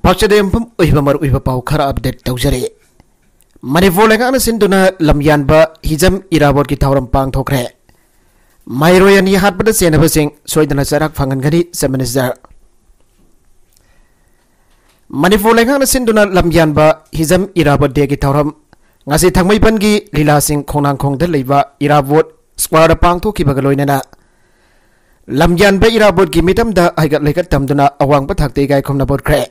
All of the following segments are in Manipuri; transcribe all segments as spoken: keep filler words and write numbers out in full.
ꯄꯥꯛꯆꯗ ꯌꯨꯝꯐꯝ ꯑꯣꯏꯕ ꯃꯔꯨꯑꯣꯏꯕ ꯄꯥꯎ ꯈꯔ ꯑꯞꯗꯦꯠ ꯇꯧꯖꯔꯤ꯫ ꯃꯅꯤꯄꯨꯔ ꯂꯩꯉꯥꯛꯅ ꯁꯤꯟꯗꯨꯅ ꯂꯝꯌꯥꯟꯕ ꯍꯤꯖꯝ ꯏꯔꯥꯕꯣꯠꯀꯤ ꯊꯧꯔꯝ ꯄꯥꯡꯊꯣꯛꯈ꯭ꯔꯦ꯫ ꯃꯍꯩꯔꯣꯏ ꯑꯅꯤ ꯍꯥꯠꯄꯗ ꯆꯦꯟꯅꯕꯁꯤꯡ ꯁꯣꯏꯗꯅ ꯆꯩꯔꯥꯛ ꯐꯪꯍꯟꯒꯅꯤ, ꯆꯤꯐ ꯃꯤꯅꯤꯁꯇꯔ꯫ ꯃꯅꯤꯄꯨꯔ ꯂꯩꯉꯥꯛꯅ ꯁꯤꯟꯗꯨꯅ ꯂꯝꯌꯥꯟꯕ ꯍꯤꯖꯝ ꯏꯔꯥꯕꯣꯠ ꯗꯦꯒꯤ ꯊꯧꯔꯝ ꯉꯁꯤ ꯊꯥꯡꯃꯩꯕꯟꯒꯤ ꯂꯤꯂꯥꯁꯤꯡ ꯈꯣꯡꯅꯥꯡꯈꯣꯡꯗ ꯂꯩꯕ ꯏꯔꯥꯕꯣꯠ ꯁ꯭ꯀ꯭ꯋꯥꯔꯗ ꯄꯥꯡꯊꯣꯛꯈꯤꯕꯒ ꯂꯣꯏꯅꯅ ꯂꯝꯌꯥꯟꯕ ꯏꯔꯥꯕꯣꯠꯀꯤ ꯃꯤꯇꯝꯗ ꯍꯩꯒꯠ ꯂꯩꯒꯠ ꯇꯝꯗꯨꯅ ꯑꯋꯥꯡꯕ ꯊꯥꯛꯇ ꯏꯀꯥꯏ ꯈꯨꯝꯅꯕ ꯎꯠꯈ꯭ꯔꯦ꯫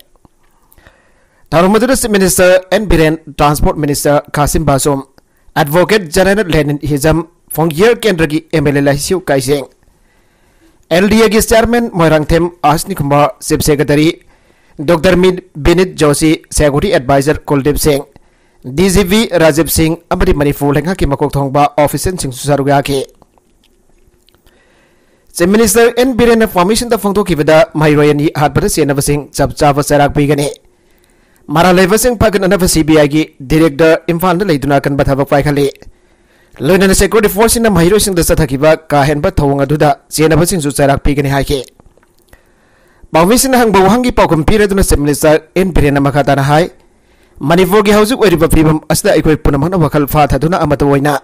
ꯊꯧꯔꯝ ꯑꯗꯨꯗ chief minister N Biren, transport minister Khashim Vashum, advocate general Lenin Hijam, Phungyar ꯀꯦꯟꯗ꯭ꯔꯒꯤ M L A Leishiyo Keishing, L D ꯑꯦꯒꯤ chairman Moirangthem Asni Kumar, chief secretary doctor ꯃꯤ-, Vineet Joshi, security advisor Kuldeep Singh, D G P Rajiv ꯁꯤꯡ ꯑꯃꯗꯤ ꯃꯅꯤꯄꯨꯔ ꯂꯩꯉꯥꯛꯀꯤ ꯃꯀꯣꯛ ꯊꯣꯡꯕ ꯑꯣꯐꯤꯁꯤꯌꯦꯜꯁꯤꯡꯁꯨ ꯁꯔꯨꯛ ꯌꯥꯈꯤ꯫ ꯆꯤꯐ ꯃꯤꯅꯤꯁꯇꯔ ꯑꯦꯟ ꯕꯤꯔꯦꯟꯅ ꯐꯥꯎꯟꯗꯦꯁꯟꯗ ꯐꯣꯡꯗꯣꯛꯈꯤꯕꯗ ꯃꯍꯩꯔꯣꯏ ꯑꯅꯤ ꯍꯥꯠꯄꯗ ꯆꯦꯟꯅꯕꯁꯤꯡ ꯆꯞ ꯆꯥꯕ ꯆꯩꯔꯥꯛ ꯄꯤꯒꯅꯤ꯫ ꯃꯔꯥꯜ ꯂꯩꯕꯁꯤꯡ ꯐꯥꯒꯠꯅꯅꯕ ꯁꯤ ꯕꯤ ꯑꯥꯏꯒꯤ ꯗꯤꯔꯦꯛꯇꯔ ꯏꯝꯐꯥꯜꯗ ꯂꯩꯗꯨꯅ ꯑꯀꯟꯕ ꯊꯕꯛ ꯄꯥꯏꯈꯠꯂꯤ꯫ ꯂꯣꯏꯅꯅ ꯁꯦꯀ꯭ꯌꯨꯔꯤꯇꯤ ꯐꯣꯔꯁꯁꯤꯡꯅ ꯃꯍꯩꯔꯣꯏꯁꯤꯡꯗ ꯆꯠꯊꯈꯤꯕ ꯀꯥ ꯍꯦꯟꯕ ꯊꯧꯑꯣꯡ ꯑꯗꯨꯗ ꯆꯦꯟꯅꯕꯁꯤꯡꯁꯨ ꯆꯩꯔꯥꯛ ꯄꯤꯒꯅꯤ ꯍꯥꯏꯈꯤ꯫ ꯄꯥꯎꯃꯤꯁꯤꯡꯅ ꯍꯪꯕ ꯋꯥꯍꯪꯒꯤ ꯄꯥꯎꯈꯨꯝ ꯄꯤꯔꯗꯨꯅ ꯆꯤꯐ ꯃꯤꯅꯤꯁꯇꯔ ꯑꯦꯟ ꯕꯤꯔꯦꯟꯅ ꯃꯈꯥ ꯇꯥꯅ ꯍꯥꯏ, ꯃꯅꯤꯄꯨꯔꯒꯤ ꯍꯧꯖꯤꯛ ꯑꯣꯏꯔꯤꯕ ꯐꯤꯕꯝ ꯑꯁꯤꯗ ꯑꯩꯈꯣꯏ ꯄꯨꯝꯅꯃꯛꯅ ꯋꯥꯈꯜ ꯐꯥꯊꯗꯨꯅ ꯑꯃꯠꯇ ꯑꯣꯏꯅ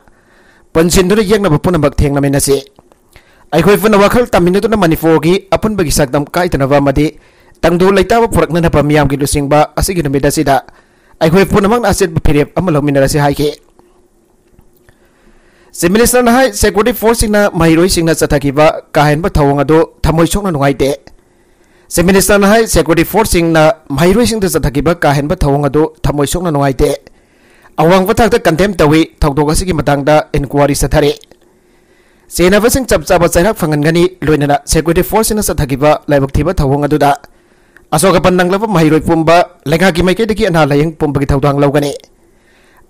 ꯄꯨꯟꯁꯤꯟꯗꯨꯅ ꯌꯦꯛꯅꯕ ꯄꯨꯝꯅꯃꯛ ꯊꯦꯡꯅꯃꯤꯟꯅꯁꯤ꯫ ꯑꯩꯈꯣꯏ ꯄꯨꯟꯅ ꯋꯥꯈꯜ ꯇꯥꯃꯤꯟꯅꯗꯨꯅ ꯃꯅꯤꯄꯨꯔꯒꯤ ꯑꯄꯨꯟꯕꯒꯤ ꯁꯛꯇꯝ ꯀꯥꯏꯗꯅꯕ ꯑꯃꯗꯤ ꯇꯪꯗꯨ ꯂꯩꯇꯥꯕ ꯄꯨꯔꯛꯅꯅꯕ ꯃꯤꯌꯥꯝꯒꯤ ꯂꯨꯆꯤꯡꯕ ꯑꯁꯤꯒꯤ ꯅꯨꯃꯤꯠ ꯑꯁꯤꯗ ꯑꯩꯈꯣꯏ ꯄꯨꯝꯅꯃꯛꯅ ꯑꯆꯦꯠꯄ ꯐꯤꯔꯦꯞ ꯑꯃ ꯂꯧꯃꯤꯟꯅꯔꯁꯤ ꯍꯥꯏꯈꯤ꯫ ꯆꯤꯐ ꯃꯤꯅꯤꯁꯇꯔꯅ ꯍꯥꯏ, ꯁꯦꯀ꯭ꯌꯨꯔꯤꯇꯤ ꯐꯣꯔꯁꯁꯤꯡꯅ ꯃꯍꯩꯔꯣꯏꯁꯤꯡꯅ ꯆꯠꯊꯈꯤꯕ ꯀꯥ ꯍꯦꯟꯕ ꯊꯧꯑꯣꯡ ꯑꯗꯨ ꯊꯃꯣꯏ ꯁꯣꯛꯅ ꯅꯨꯡꯉꯥꯏꯇꯦ꯫ ꯆꯤꯐ ꯃꯤꯅꯤꯁꯇꯔꯅ ꯍꯥꯏ, ꯁꯦꯀ꯭ꯌꯨꯔꯤꯇꯤ ꯐꯣꯔꯁꯁꯤꯡꯅ ꯃꯍꯩꯔꯣꯏꯁꯤꯡꯗ ꯆꯠꯊꯈꯤꯕ ꯀꯥ ꯍꯦꯟꯕ ꯊꯧꯑꯣꯡ ꯑꯗꯨ ꯊꯃꯣꯏ ꯁꯣꯛꯅ ꯅꯨꯡꯉꯥꯏꯇꯦ꯫ ꯑꯋꯥꯡꯕ ꯊꯥꯛꯇ ꯀꯟꯗꯦꯝ ꯇꯧꯏ꯫ ꯊꯧꯗꯣꯛ ꯑꯁꯤꯒꯤ ꯃꯇꯥꯡꯗ ꯏꯟꯀ꯭ꯋꯥꯔꯤ ꯆꯠꯊꯔꯤ꯫ ꯆꯦꯟꯅꯕꯁꯤꯡ ꯆꯞ ꯆꯥꯕ ꯆꯩꯔꯥꯛ ꯐꯪꯍꯟꯒꯅꯤ꯫ ꯂꯣꯏꯅꯅ ꯁꯦꯀ꯭ꯌꯨꯔꯤꯇꯤ ꯐꯣꯔꯁꯁꯤꯡꯅ ꯆꯠꯊꯈꯤꯕ ꯂꯥꯏꯕꯛ ꯊꯤꯕ ꯊꯧꯑꯣꯡ ꯑꯗꯨꯗ ꯑꯁꯣꯛ ꯑꯄꯟ ꯅꯪꯂꯕ ꯃꯍꯩꯔꯣꯏ ꯄꯨꯝꯕ ꯂꯩꯉꯥꯛꯀꯤ ꯃꯥꯏꯀꯩꯗꯒꯤ ꯑꯅꯥ ꯂꯥꯏꯌꯦꯡ ꯄꯨꯝꯕꯒꯤ ꯊꯧꯗꯥꯡ ꯂꯧꯒꯅꯤ꯫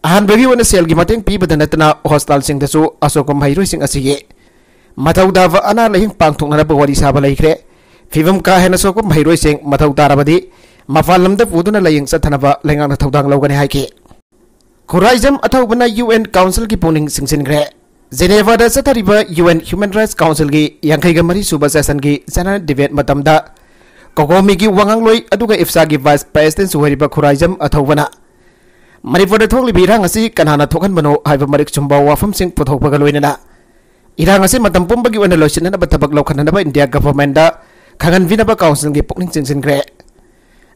ꯑꯍꯥꯟꯕꯒꯤ ꯑꯣꯏꯅ ꯁꯦꯜꯒꯤ ꯃꯇꯦꯡ ꯄꯤꯕꯗ ꯅꯠꯇꯅ ꯍꯣꯁꯄꯤꯇꯥꯜꯁꯤꯡꯗꯁꯨ ꯑꯁꯣꯛꯄ ꯃꯍꯩꯔꯣꯏꯁꯤꯡ ꯑꯁꯤꯒꯤ ꯃꯊꯧ ꯇꯥꯕ ꯑꯅꯥ ꯂꯥꯏꯌꯦꯡ ꯄꯥꯡꯊꯣꯛꯅꯅꯕ ꯋꯥꯔꯤ ꯁꯥꯕ ꯂꯩꯈ꯭ꯔꯦ꯫ ꯐꯤꯕꯝ ꯀꯥ ꯍꯦꯟꯅ ꯁꯣꯛꯄ ꯃꯍꯩꯔꯣꯏꯁꯤꯡ ꯃꯊꯧ ꯇꯥꯔꯕꯗꯤ ꯃꯄꯥꯟ ꯂꯝꯗ ꯄꯨꯗꯨꯅ ꯂꯥꯏꯌꯦꯡ ꯆꯠꯊꯅꯕ ꯂꯩꯉꯥꯛꯅ ꯊꯧꯗꯥꯡ ꯂꯧꯒꯅꯤ ꯍꯥꯏꯈꯤ꯫ ꯈꯨꯔꯥꯏꯖꯝ ꯑꯊꯧꯕꯅ ꯌꯨ ꯑꯦꯟ ꯀꯥꯎꯟꯁꯤꯜꯒꯤ ꯄꯨꯛꯅꯤꯡ ꯆꯤꯡꯁꯤꯟꯈ꯭ꯔꯦ꯫ ꯖꯦꯅꯦꯚꯥꯗ ꯆꯠꯊꯔꯤꯕ ꯌꯨ ꯑꯦꯟ ꯍ꯭ꯌꯨꯃꯦꯟ ꯔꯥꯏꯠꯁ ꯀꯥꯎꯟꯁꯤꯜꯒꯤ ꯌꯥꯡꯈꯩꯒ ꯃꯔꯤ ꯁꯨꯕ ꯁꯦꯁꯟꯒꯤ ꯖꯦꯅꯔꯦꯜ ꯗꯤꯕꯦꯠ ꯃꯇꯝꯗ ꯀꯣꯀꯣꯃꯤꯒꯤ ꯋꯥꯉꯥꯡꯂꯣꯏ ꯑꯗꯨꯒ ꯏꯐꯁꯥꯒꯤ ꯚꯥꯏꯁ ꯄ꯭ꯔꯦꯁꯤꯗꯦꯟꯁꯨ ꯑꯣꯏꯔꯤꯕ ꯈꯨꯔꯥꯏꯖꯝ ꯑꯊꯧꯕꯅ ꯃꯅꯤꯄꯨꯔꯗ ꯊꯣꯛꯂꯤꯕ ꯏꯔꯥꯡ ꯑꯁꯤ ꯀꯅꯥꯅ ꯊꯣꯛꯍꯟꯕꯅꯣ ꯍꯥꯏꯕ ꯃꯔꯤꯛ ꯆꯨꯝꯕ ꯋꯥꯐꯝꯁꯤꯡ ꯄꯨꯊꯣꯛꯄꯒ ꯂꯣꯏꯅꯅ ꯏꯔꯥꯡ ꯑꯁꯤ ꯃꯇꯝ ꯄꯨꯝꯕꯒꯤ ꯑꯣꯏꯅ ꯂꯣꯏꯁꯤꯟꯅꯅꯕ ꯊꯕꯛ ꯂꯧꯈꯠꯅꯅꯕ ꯏꯟꯗꯤꯌꯥ ꯒꯚꯔꯟꯃꯦꯟꯗ ꯈꯪꯍꯟꯕꯤꯅꯕ ꯀꯥꯎꯟꯁꯤꯜꯒꯤ ꯄꯨꯛꯅꯤꯡ ꯆꯤꯡꯁꯤꯟꯈ꯭ꯔꯦ꯫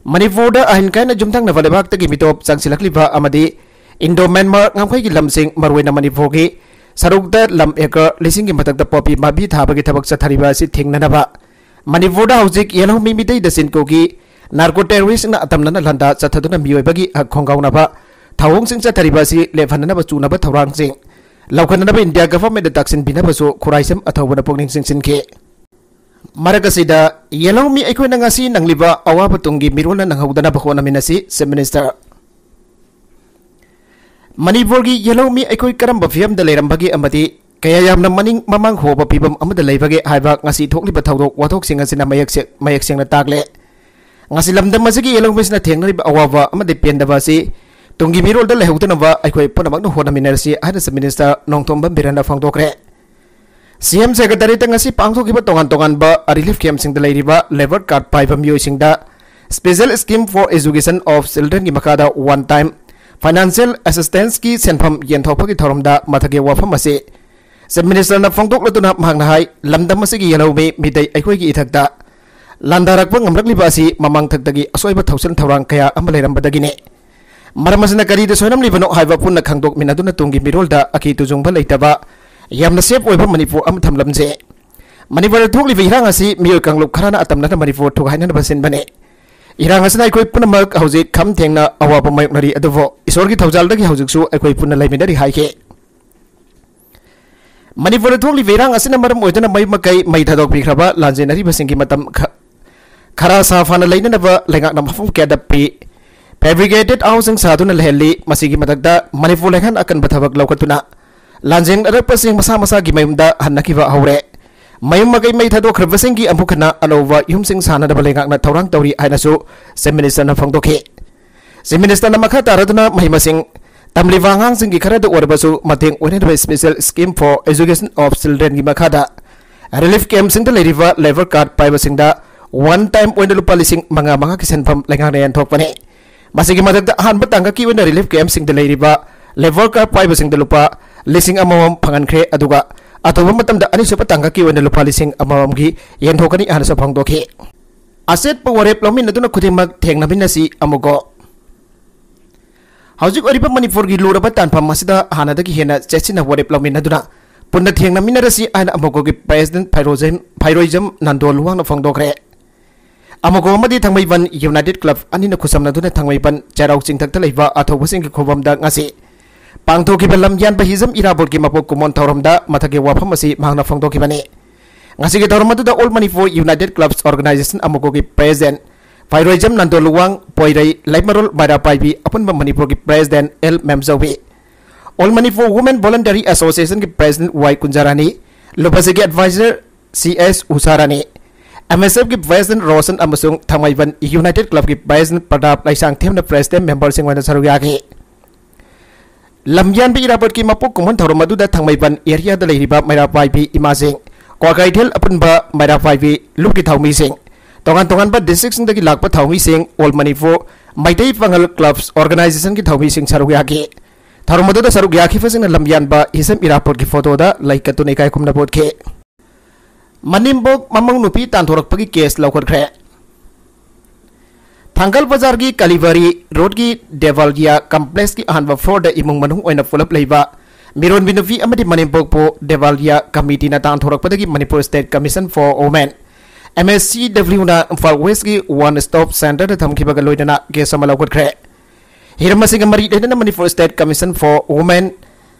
ꯃꯅꯤꯄꯨꯔꯗ ꯑꯥꯏꯟ ꯀꯥꯏꯅ ꯌꯨꯝꯊꯪꯅꯕ ꯂꯩꯕꯥꯛꯇꯒꯤ ꯃꯤꯇꯣꯞ ꯆꯪꯁꯤꯜꯂꯛꯂꯤꯕ ꯑꯃꯗꯤ ꯏꯟꯗꯣ ꯃ꯭ꯌꯥꯟꯃꯥꯔ ꯉꯝꯈꯩꯒꯤ ꯂꯝꯁꯤꯡ, ꯃꯔꯨꯑꯣꯏꯅ ꯃꯅꯤꯄꯨꯔꯒꯤ ꯁꯔꯨꯛꯇ ꯂꯝ ꯑꯦꯀꯔ ꯂꯤꯁꯤꯡꯒꯤ ꯃꯊꯛꯇ ꯄꯣꯄꯤ ꯄꯥꯝꯕꯤ ꯊꯥꯕꯒꯤ ꯊꯕꯛ ꯆꯠꯊꯔꯤꯕ ꯑꯁꯤ ꯊꯤꯡꯅꯅꯕ ꯃꯅꯤꯄꯨꯔꯗ ꯍꯧꯖꯤꯛ ꯌꯦꯜꯍꯧꯃꯤ ꯃꯤꯇꯩꯗ ꯆꯤꯟꯀꯨꯒꯤ ꯅꯥꯔꯀꯣ ꯇꯦꯔꯣꯔꯤꯁꯅ ꯑꯇꯝꯅꯅ ꯂꯥꯟꯗꯥ ꯆꯠꯊꯗꯨꯅ ꯃꯤꯑꯣꯏꯕꯒꯤ ꯍꯛ ꯈꯣꯡꯒꯥꯎꯅꯕ ꯊꯧꯑꯣꯡꯁꯤꯡ ꯆꯠꯊꯔꯤꯕ ꯑꯁꯤ ꯂꯦꯞꯍꯟꯅꯅꯕ ꯆꯨꯅꯕ ꯊꯧꯔꯥꯡꯁꯤꯡ ꯂꯧꯈꯠꯅꯅꯕ ꯏꯟꯗꯤꯌꯥ ꯒꯚꯔꯟꯃꯦꯟꯗ ꯇꯥꯛꯁꯤꯟꯕꯤꯅꯕꯁꯨ ꯈꯨꯔꯥꯏꯁꯝ ꯑꯊꯧꯕꯅ ꯄꯨꯛꯅꯤꯡ ꯆꯤꯡꯁꯤꯟꯈꯤ꯫ ꯃꯔꯛ ꯑꯁꯤꯗ, ꯌꯦꯜꯍꯧꯃꯤ ꯑꯩꯈꯣꯏꯅ ꯉꯁꯤ ꯅꯪꯂꯤꯕ ꯑꯋꯥꯕ ꯇꯨꯡꯒꯤ ꯃꯤꯔꯣꯜꯅ ꯅꯪꯍꯧꯗꯅꯕ ꯍꯣꯠꯅꯃꯤꯟꯅꯁꯤ, ꯆꯤꯐ ꯃꯤꯅꯤꯁꯇꯔ꯫ ꯃꯅꯤꯄꯨꯔꯒꯤ ꯌꯦꯜꯍꯧꯃꯤ ꯑꯩꯈꯣꯏ ꯀꯔꯝꯕ ꯐꯤꯕꯝꯗ ꯂꯩꯔꯝꯕꯒꯦ ꯑꯃꯗꯤ ꯀꯌꯥ ꯌꯥꯝꯅ ꯃꯅꯤꯡ ꯃꯃꯥꯡ ꯍꯣꯕ ꯐꯤꯕꯝ ꯑꯃꯗ ꯂꯩꯕꯒꯦ ꯍꯥꯏꯕ ꯉꯁꯤ ꯊꯣꯛꯂꯤꯕ ꯊꯧꯗꯣꯛ ꯋꯥꯊꯣꯛꯁꯤꯡ ꯑꯁꯤꯅ ꯃꯌꯦꯛ ꯁꯦ-, ꯃꯌꯦꯛ ꯁꯦꯡꯅ ꯇꯥꯛꯂꯦ꯫ ꯉꯁꯤ ꯂꯝꯗꯝ ꯑꯁꯤꯒꯤ ꯌꯦꯜꯍꯧꯃꯤꯁꯤꯅ ꯊꯦꯡꯅꯔꯤꯕ ꯑꯋꯥꯕ ꯑꯃꯗꯤ ꯄꯦꯟꯗꯕ ꯑꯁꯤ ꯇꯨꯡꯒꯤ ꯃꯤꯔꯣꯜꯗ ꯂꯩꯍꯧꯗꯅꯕ ꯑꯩꯈꯣꯏ ꯄꯨꯝꯅꯃꯛꯅ ꯍꯣꯠꯅꯃꯤꯟꯅꯔꯁꯤ ꯍꯥꯏꯅ ꯆꯤꯐ ꯃꯤꯅꯤꯁꯇꯔ ꯅꯣꯡꯊꯣꯝꯕꯝ ꯕꯤꯔꯦꯟꯅ ꯐꯣꯡꯗꯣꯛꯈ꯭ꯔꯦ꯫ ꯁꯤ ꯑꯦꯝ ꯁꯦꯀ꯭ꯔꯦꯇꯔꯤꯌꯦꯠꯇ ꯉꯁꯤ ꯄꯥꯡꯊꯣꯛꯈꯤꯕ ꯇꯣꯉꯥꯟ ꯇꯣꯉꯥꯟꯕ ꯔꯤꯂꯤꯐ ꯀꯦꯝꯞꯁꯤꯡꯗ ꯂꯩꯔꯤꯕ ꯂꯦꯕꯔ ꯀꯥꯔꯗ ꯄꯥꯏꯕ ꯃꯤꯑꯣꯏꯁꯤꯡꯗ Special Scheme for Education of Childrenꯒꯤ ꯃꯈꯥꯗ one time financial assistanceꯀꯤ ꯁꯦꯟꯐꯝ ꯌꯦꯟꯊꯣꯛꯄꯒꯤ ꯊꯧꯔꯝꯗ ꯃꯊꯛꯀꯤ ꯋꯥꯐꯝ ꯑꯁꯤ ꯆꯤꯐ ꯃꯤꯅꯤꯁꯇꯔꯅ ꯐꯣꯡꯗꯣꯛꯂꯗꯨꯅ ꯃꯍꯥꯛꯅ ꯍꯥꯏ, ꯂꯝꯗꯝ ꯑꯁꯤꯒꯤ ꯌꯦꯜꯍꯧꯃꯤ ꯃꯤꯇꯩ ꯑꯩꯈꯣꯏꯒꯤ ꯏꯊꯛꯇ ꯂꯥꯟꯗꯥꯔꯛꯄ ꯉꯝꯂꯛꯂꯤꯕ ꯑꯁꯤ ꯃꯃꯥꯡꯊꯛꯇꯒꯤ ꯑꯁꯣꯏꯕ ꯊꯧꯁꯤꯜ ꯊꯧꯔꯥꯡ ꯀꯌꯥ ꯑꯃ ꯂꯩꯔꯝꯕꯗꯒꯤꯅꯤ꯫ ꯃꯔꯝ ꯑꯁꯤꯅ ꯀꯔꯤꯗ ꯁꯣꯏꯔꯝꯂꯤꯕꯅꯣ ꯍꯥꯏꯕ ꯄꯨꯟꯅ ꯈꯪꯗꯣꯛꯃꯤꯟꯅꯗꯨꯅ ꯇꯨꯡꯒꯤ ꯃꯤꯔꯣꯜꯗ ꯑꯀꯤ ꯇꯨꯖꯨꯡꯕ ꯂꯩꯇꯕ, ꯌꯥꯝꯅ ꯁꯦꯐ ꯑꯣꯏꯕ ꯃꯅꯤꯄꯨꯔ ꯑꯃ ꯊꯝꯂꯝꯁꯦ꯫ ꯃꯅꯤꯄꯨꯔꯗ ꯊꯣꯛꯂꯤꯕ ꯏꯔꯥꯡ ꯑꯁꯤ ꯃꯤꯑꯣꯏ ꯀꯥꯡꯂꯨꯞ ꯈꯔꯅ ꯑꯇꯝꯅꯅ ꯃꯅꯤꯄꯨꯔ ꯊꯨꯒꯥꯏꯅꯅꯕ ꯁꯤꯟꯕꯅꯤ꯫ ꯏꯔꯥꯡ ꯑꯁꯤꯅ ꯑꯩꯈꯣꯏ ꯄꯨꯝꯅꯃꯛ ꯍꯧꯖꯤꯛ ꯈꯝ ꯊꯦꯡꯅ ꯑꯋꯥꯕ ꯃꯥꯌꯣꯛꯅꯔꯤ, ꯑꯗꯨꯕꯨ ꯏꯁꯣꯔꯒꯤ ꯊꯧꯖꯥꯜꯗꯒꯤ ꯍꯧꯖꯤꯛꯁꯨ ꯑꯩꯈꯣꯏ ꯄꯨꯟꯅ ꯂꯩꯃꯤꯟꯅꯔꯤ ꯍꯥꯏꯈꯤ꯫ ꯃꯅꯤꯄꯨꯔꯗ ꯊꯣꯛꯂꯤꯕ ꯏꯔꯥꯡ ꯑꯁꯤꯅ ꯃꯔꯝ ꯑꯣꯏꯗꯨꯅ ꯃꯌꯨꯝ ꯃꯀꯩ ꯃꯩ ꯊꯥꯗꯣꯛꯄꯤꯈ꯭ꯔꯕ ꯂꯥꯟꯖꯦꯟꯅꯔꯤꯕꯁꯤꯡꯒꯤ ꯃꯇꯝ ꯈ-, ꯈꯔ ꯁꯥ ꯐꯅ ꯂꯩꯅꯅꯕ ꯂꯩꯉꯥꯛꯅ ꯃꯐꯝ ꯀꯌꯥꯗ ꯄꯤ ꯐꯦꯕ꯭ꯔꯤꯀꯦꯇꯦꯠ ꯍꯥꯎꯁꯁꯤꯡ ꯁꯥꯗꯨꯅ ꯂꯩꯍꯜꯂꯤ꯫ ꯃꯁꯤꯒꯤ ꯃꯊꯛꯇ ꯃꯅꯤꯄꯨꯔ ꯂꯩꯉꯥꯛꯅ ꯑꯀꯟꯕ ꯊꯕꯛ ꯂꯧꯈꯠꯇꯨꯅ ꯂꯥꯟꯖꯦꯟꯅꯔꯛꯄꯁꯤꯡ ꯃꯁꯥ ꯃꯁꯥꯒꯤ ꯃꯌꯨꯝꯗ ꯍꯟꯅꯈꯤꯕ ꯍꯧꯔꯦ꯫ ꯃꯌꯨꯝ ꯃꯀꯩ ꯃꯩ ꯊꯥꯗꯣꯛꯈ꯭ꯔꯕꯁꯤꯡꯒꯤ ꯑꯃꯨꯛ ꯍꯟꯅ ꯑꯅꯧꯕ ꯌꯨꯝꯁꯤꯡ ꯁꯥꯅꯅꯕ ꯂꯩꯉꯥꯛꯅ ꯊꯧꯔꯥꯡ ꯇꯧꯔꯤ ꯍꯥꯏꯅꯁꯨ ꯆꯤꯐ ꯃꯤꯅꯤꯁꯇꯔꯅ ꯐꯣꯡꯗꯣꯛꯈꯤ꯫ ꯆꯤꯐ ꯃꯤꯅꯤꯁꯇꯔꯅ ꯃꯈꯥ ꯇꯥꯔꯗꯨꯅ ꯃꯍꯩ ꯃꯁꯤꯡ ꯇꯝꯂꯤꯕ ꯑꯉꯥꯡꯁꯤꯡꯒꯤ ꯈꯔꯗ ꯑꯣꯏꯔꯕꯁꯨ ꯃꯇꯦꯡ ꯑꯣꯏꯅꯅꯕ Special Scheme for Education of Childrenꯒꯤ ꯃꯈꯥꯗ ꯔꯤꯂꯤꯐ ꯀꯦꯝꯞꯁꯤꯡꯗ ꯂꯩꯔꯤꯕ ꯂꯦꯕꯔ ꯀꯥꯔꯗ ꯄꯥꯏꯕꯁꯤꯡꯗ ꯋꯥꯟ ꯇꯥꯏꯝ ꯑꯣꯏꯅ ꯂꯨꯄꯥ ꯂꯤꯁꯤꯡ ꯃꯉꯥ ꯃꯉꯥꯒꯤ ꯁꯦꯟꯐꯝ ꯂꯩꯉꯥꯛꯅ ꯌꯦꯟꯊꯣꯛꯄꯅꯤ꯫ ꯃꯁꯤꯒꯤ ꯃꯊꯛꯇ ꯑꯍꯥꯟꯕ ꯇꯥꯡꯀꯛꯀꯤ ꯑꯣꯏꯅ ꯔꯤꯂꯤꯐ ꯀꯦꯝꯞꯁꯤꯡꯗ ꯂꯩꯔꯤꯕ ꯂꯦꯕꯔ ꯀꯥꯔꯗ ꯄꯥꯏꯕꯁꯤꯡꯗ ꯂꯨꯄꯥ ꯂꯤꯁꯤꯡ ꯑꯃꯃꯝ ꯐꯪꯍꯟꯈ꯭ꯔꯦ꯫ ꯑꯗꯨꯒ ꯑꯊꯨꯕ ꯃꯇꯝꯗ ꯑꯅꯤꯁꯨꯕ ꯇꯥꯡꯀꯛꯀꯤ ꯑꯣꯏꯅ ꯂꯨꯄꯥ ꯂꯤꯁꯤꯡ ꯑꯃꯃꯝꯒꯤ ꯌꯦꯟꯊꯣꯛꯀꯅꯤ ꯍꯥꯏꯅꯁꯨ ꯐꯣꯡꯗꯣꯛꯈꯤ꯫ ꯑꯆꯦꯠꯄ ꯋꯥꯔꯦꯞ ꯂꯧꯃꯤꯟꯅꯗꯨꯅ ꯈꯨꯗꯤꯡꯃꯛ ꯊꯦꯡꯅꯃꯤꯟꯅꯁꯤ ꯑꯃꯨꯛꯀꯣ꯫ ꯍꯧꯖꯤꯛ ꯑꯣꯏꯔꯤꯕ ꯃꯅꯤꯄꯨꯔꯒꯤ ꯂꯨꯔꯕ ꯇꯥꯟꯐꯝ ꯑꯁꯤꯗ ꯍꯥꯟꯅꯗꯒꯤ ꯍꯦꯟꯅ ꯆꯦꯠꯁꯤꯟꯅ ꯋꯥꯔꯦꯞ ꯂꯧꯃꯤꯟꯅꯗꯨꯅ ꯄꯨꯟꯅ ꯊꯦꯡꯅꯃꯤꯟꯅꯔꯁꯤ ꯍꯥꯏꯅ ꯑꯃꯨꯛꯀꯣꯒꯤ ꯄ꯭ꯔꯦꯁꯤꯗꯦꯟꯠ ꯐꯩꯔꯣꯖꯝ, ꯐꯩꯔꯣꯏꯖꯝ ꯅꯟꯗꯣ ꯂꯨꯋꯥꯡꯅ ꯐꯣꯡꯗꯣꯛꯈ꯭ꯔꯦ꯫ ꯑꯃꯨꯛꯀꯣ ꯑꯃꯗꯤ ꯊꯥꯡꯃꯩꯕꯟ ꯌꯨꯅꯥꯏꯇꯦꯗ ꯀ꯭ꯂꯕ ꯑꯅꯤꯅ ꯈꯨꯠꯁꯝꯅꯗꯨꯅ ꯊꯥꯡꯃꯩꯕꯟ ꯆꯩꯔꯥꯎ ꯆꯤꯡꯊꯛꯇ ꯂꯩꯕ ꯑꯊꯧꯕꯁꯤꯡꯒꯤ ꯈꯨꯕꯝꯗ ꯉꯁꯤ ꯄꯥꯡꯊꯣꯛꯈꯤꯕ ꯂꯝꯌꯥꯟꯕ ꯍꯤꯖꯝ ꯏꯔꯥꯕꯣꯠꯀꯤ ꯃꯄꯣꯛ ꯀꯨꯝꯑꯣꯟ ꯊꯧꯔꯝꯗ ꯃꯊꯛꯀꯤ ꯋꯥꯐꯝ ꯑꯁꯤ ꯃꯍꯥꯛꯅ ꯐꯣꯡꯗꯣꯛꯈꯤꯕꯅꯤ꯫ ꯉꯁꯤꯒꯤ ꯊꯧꯔꯝ ꯑꯗꯨꯗ All Manipur United Clubs Organisation ꯑꯃꯨꯛꯀꯣꯒꯤ ꯄ꯭ꯔꯦꯁꯤꯗꯦꯟꯠ ꯐꯩꯔꯣꯏꯖꯝ ꯅꯟꯗꯣ ꯂꯨꯋꯥꯡ, ꯄꯣꯏꯔꯩ, ꯂꯩꯃꯔꯣꯜ ꯃꯩꯔꯥ ꯄꯥꯏꯕꯤ, ꯑꯄꯨꯟꯕ ꯃꯅꯤꯄꯨꯔꯒꯤ president L Memjoubi, All Manipur Women Voluntary Association ꯒꯤ ꯄ꯭ꯔꯦꯁꯤꯗꯦꯟꯠ ꯋꯥꯏ ꯀꯨꯟꯖꯥꯔꯥꯅꯤ, ꯂꯨꯄꯥꯁꯤꯒꯤ advisor C S Usharani, M S F ꯀꯤ ꯄ꯭ꯔꯦꯁꯤꯗꯦꯟꯠ ꯔꯣꯁꯟ ꯑꯃꯁꯨꯡ ꯊꯥꯡꯃꯩꯕꯟ ꯌꯨꯅꯥꯏꯇꯦꯗ ꯀ꯭ꯂꯕꯀꯤ ꯄ꯭ꯔꯦꯁꯤꯗꯦꯟꯠ ꯄ꯭ꯔꯇꯥꯞ ꯂꯩꯁꯥꯡꯊꯦꯝꯅ ꯄ꯭ꯔꯦꯁꯤꯗꯦꯟꯠ ꯃꯦꯝꯕꯔꯁꯤꯡ ꯑꯣꯏꯅ ꯁꯔꯨꯛ ꯌꯥꯈꯤ꯫ ꯂꯝꯌꯥꯟꯕ ꯏꯔꯥꯕꯣꯠꯀꯤ ꯃꯄꯣꯛ ꯀꯨꯝꯑꯣꯟ ꯊꯧꯔꯝ ꯑꯗꯨꯗ ꯊꯥꯡꯃꯩꯕꯟ ꯑꯦꯔꯤꯌꯥꯗ ꯂꯩꯔꯤꯕ ꯃꯩꯔꯥ ꯄꯥꯏꯕꯤ ꯏꯃꯥꯁꯤꯡ, ꯀ꯭ꯋꯥꯀꯩꯊꯦꯜ ꯑꯄꯨꯟꯕ ꯃꯩꯔꯥ ꯄꯥꯏꯕꯤ ꯂꯨꯞꯀꯤ ꯊꯧꯃꯤꯁꯤꯡ, ꯇꯣꯉꯥꯟ ꯇꯣꯉꯥꯟꯕ ꯗꯤꯁꯇ꯭ꯔꯤꯛꯁꯤꯡꯗꯒꯤ ꯂꯥꯛꯄ ꯊꯧꯃꯤꯁꯤꯡ, All Manipur ꯃꯩꯇꯩ ꯄꯥꯉꯜ ꯀ꯭ꯂꯕꯁ ꯑꯣꯔꯒꯅꯥꯏꯖꯦꯁꯟꯒꯤ ꯊꯧꯃꯤꯁꯤꯡ ꯁꯔꯨꯛ ꯌꯥꯈꯤ꯫ ꯊꯧꯔꯝ ꯑꯗꯨꯗ ꯁꯔꯨꯛ ꯌꯥꯈꯤꯕꯁꯤꯡꯅ ꯂꯝꯌꯥꯟꯕ ꯍꯤꯖꯝ ꯏꯔꯥꯕꯣꯠꯀꯤ ꯐꯣꯇꯣꯗ ꯂꯩ ꯀꯠꯇꯨꯅ ꯏꯀꯥꯏ ꯈꯨꯝꯅꯕ ꯎꯠꯈꯤ꯫ ꯃꯅꯦꯝꯕꯣꯛ ꯃꯃꯧ ꯅꯨꯄꯤ ꯇꯥꯟꯊꯣꯔꯛꯄꯒꯤ ꯀꯦꯁ ꯂꯧꯈꯠꯈ꯭ꯔꯦ꯫ ꯊꯥꯡꯒꯜ ꯕꯖꯥꯔꯒꯤ ꯀꯂꯤꯕꯔꯤ ꯔꯣꯗꯀꯤ ꯗꯦꯕꯥꯂꯤꯌꯥ ꯀꯝꯄ꯭ꯂꯦꯛꯁꯀꯤ ꯑꯍꯥꯟꯕ ꯐ꯭ꯂꯣꯔꯗ ꯏꯃꯨꯡ ꯃꯅꯨꯡ ꯑꯣꯏꯅ ꯄꯨꯂꯞ ꯂꯩꯕ ꯃꯤꯔꯣꯟꯕꯤ ꯅꯨꯄꯤ ꯑꯃꯗꯤ ꯃꯅꯦꯝꯕꯣꯛꯄꯨ ꯗꯦꯕꯥꯂꯤꯌꯥ ꯀꯃꯤꯇꯤꯅ ꯇꯥꯟꯊꯣꯔꯛꯄꯗꯒꯤ Manipur State Commission for Women, M S C W ꯅ ꯏꯝꯐꯥꯜ ꯋꯦꯁꯀꯤ ꯋꯥꯟ ꯁ꯭ꯇꯣꯞ ꯁꯦꯟꯇꯔꯗ ꯊꯝꯈꯤꯕꯒ ꯂꯣꯏꯅꯅ ꯀꯦꯁ ꯑꯃ ꯂꯧꯈꯠꯈ꯭ꯔꯦ꯫ ꯍꯤꯔꯝ ꯑꯁꯤꯒ ꯃꯔꯤ ꯂꯩꯅꯅ Manipur State Commission for Women,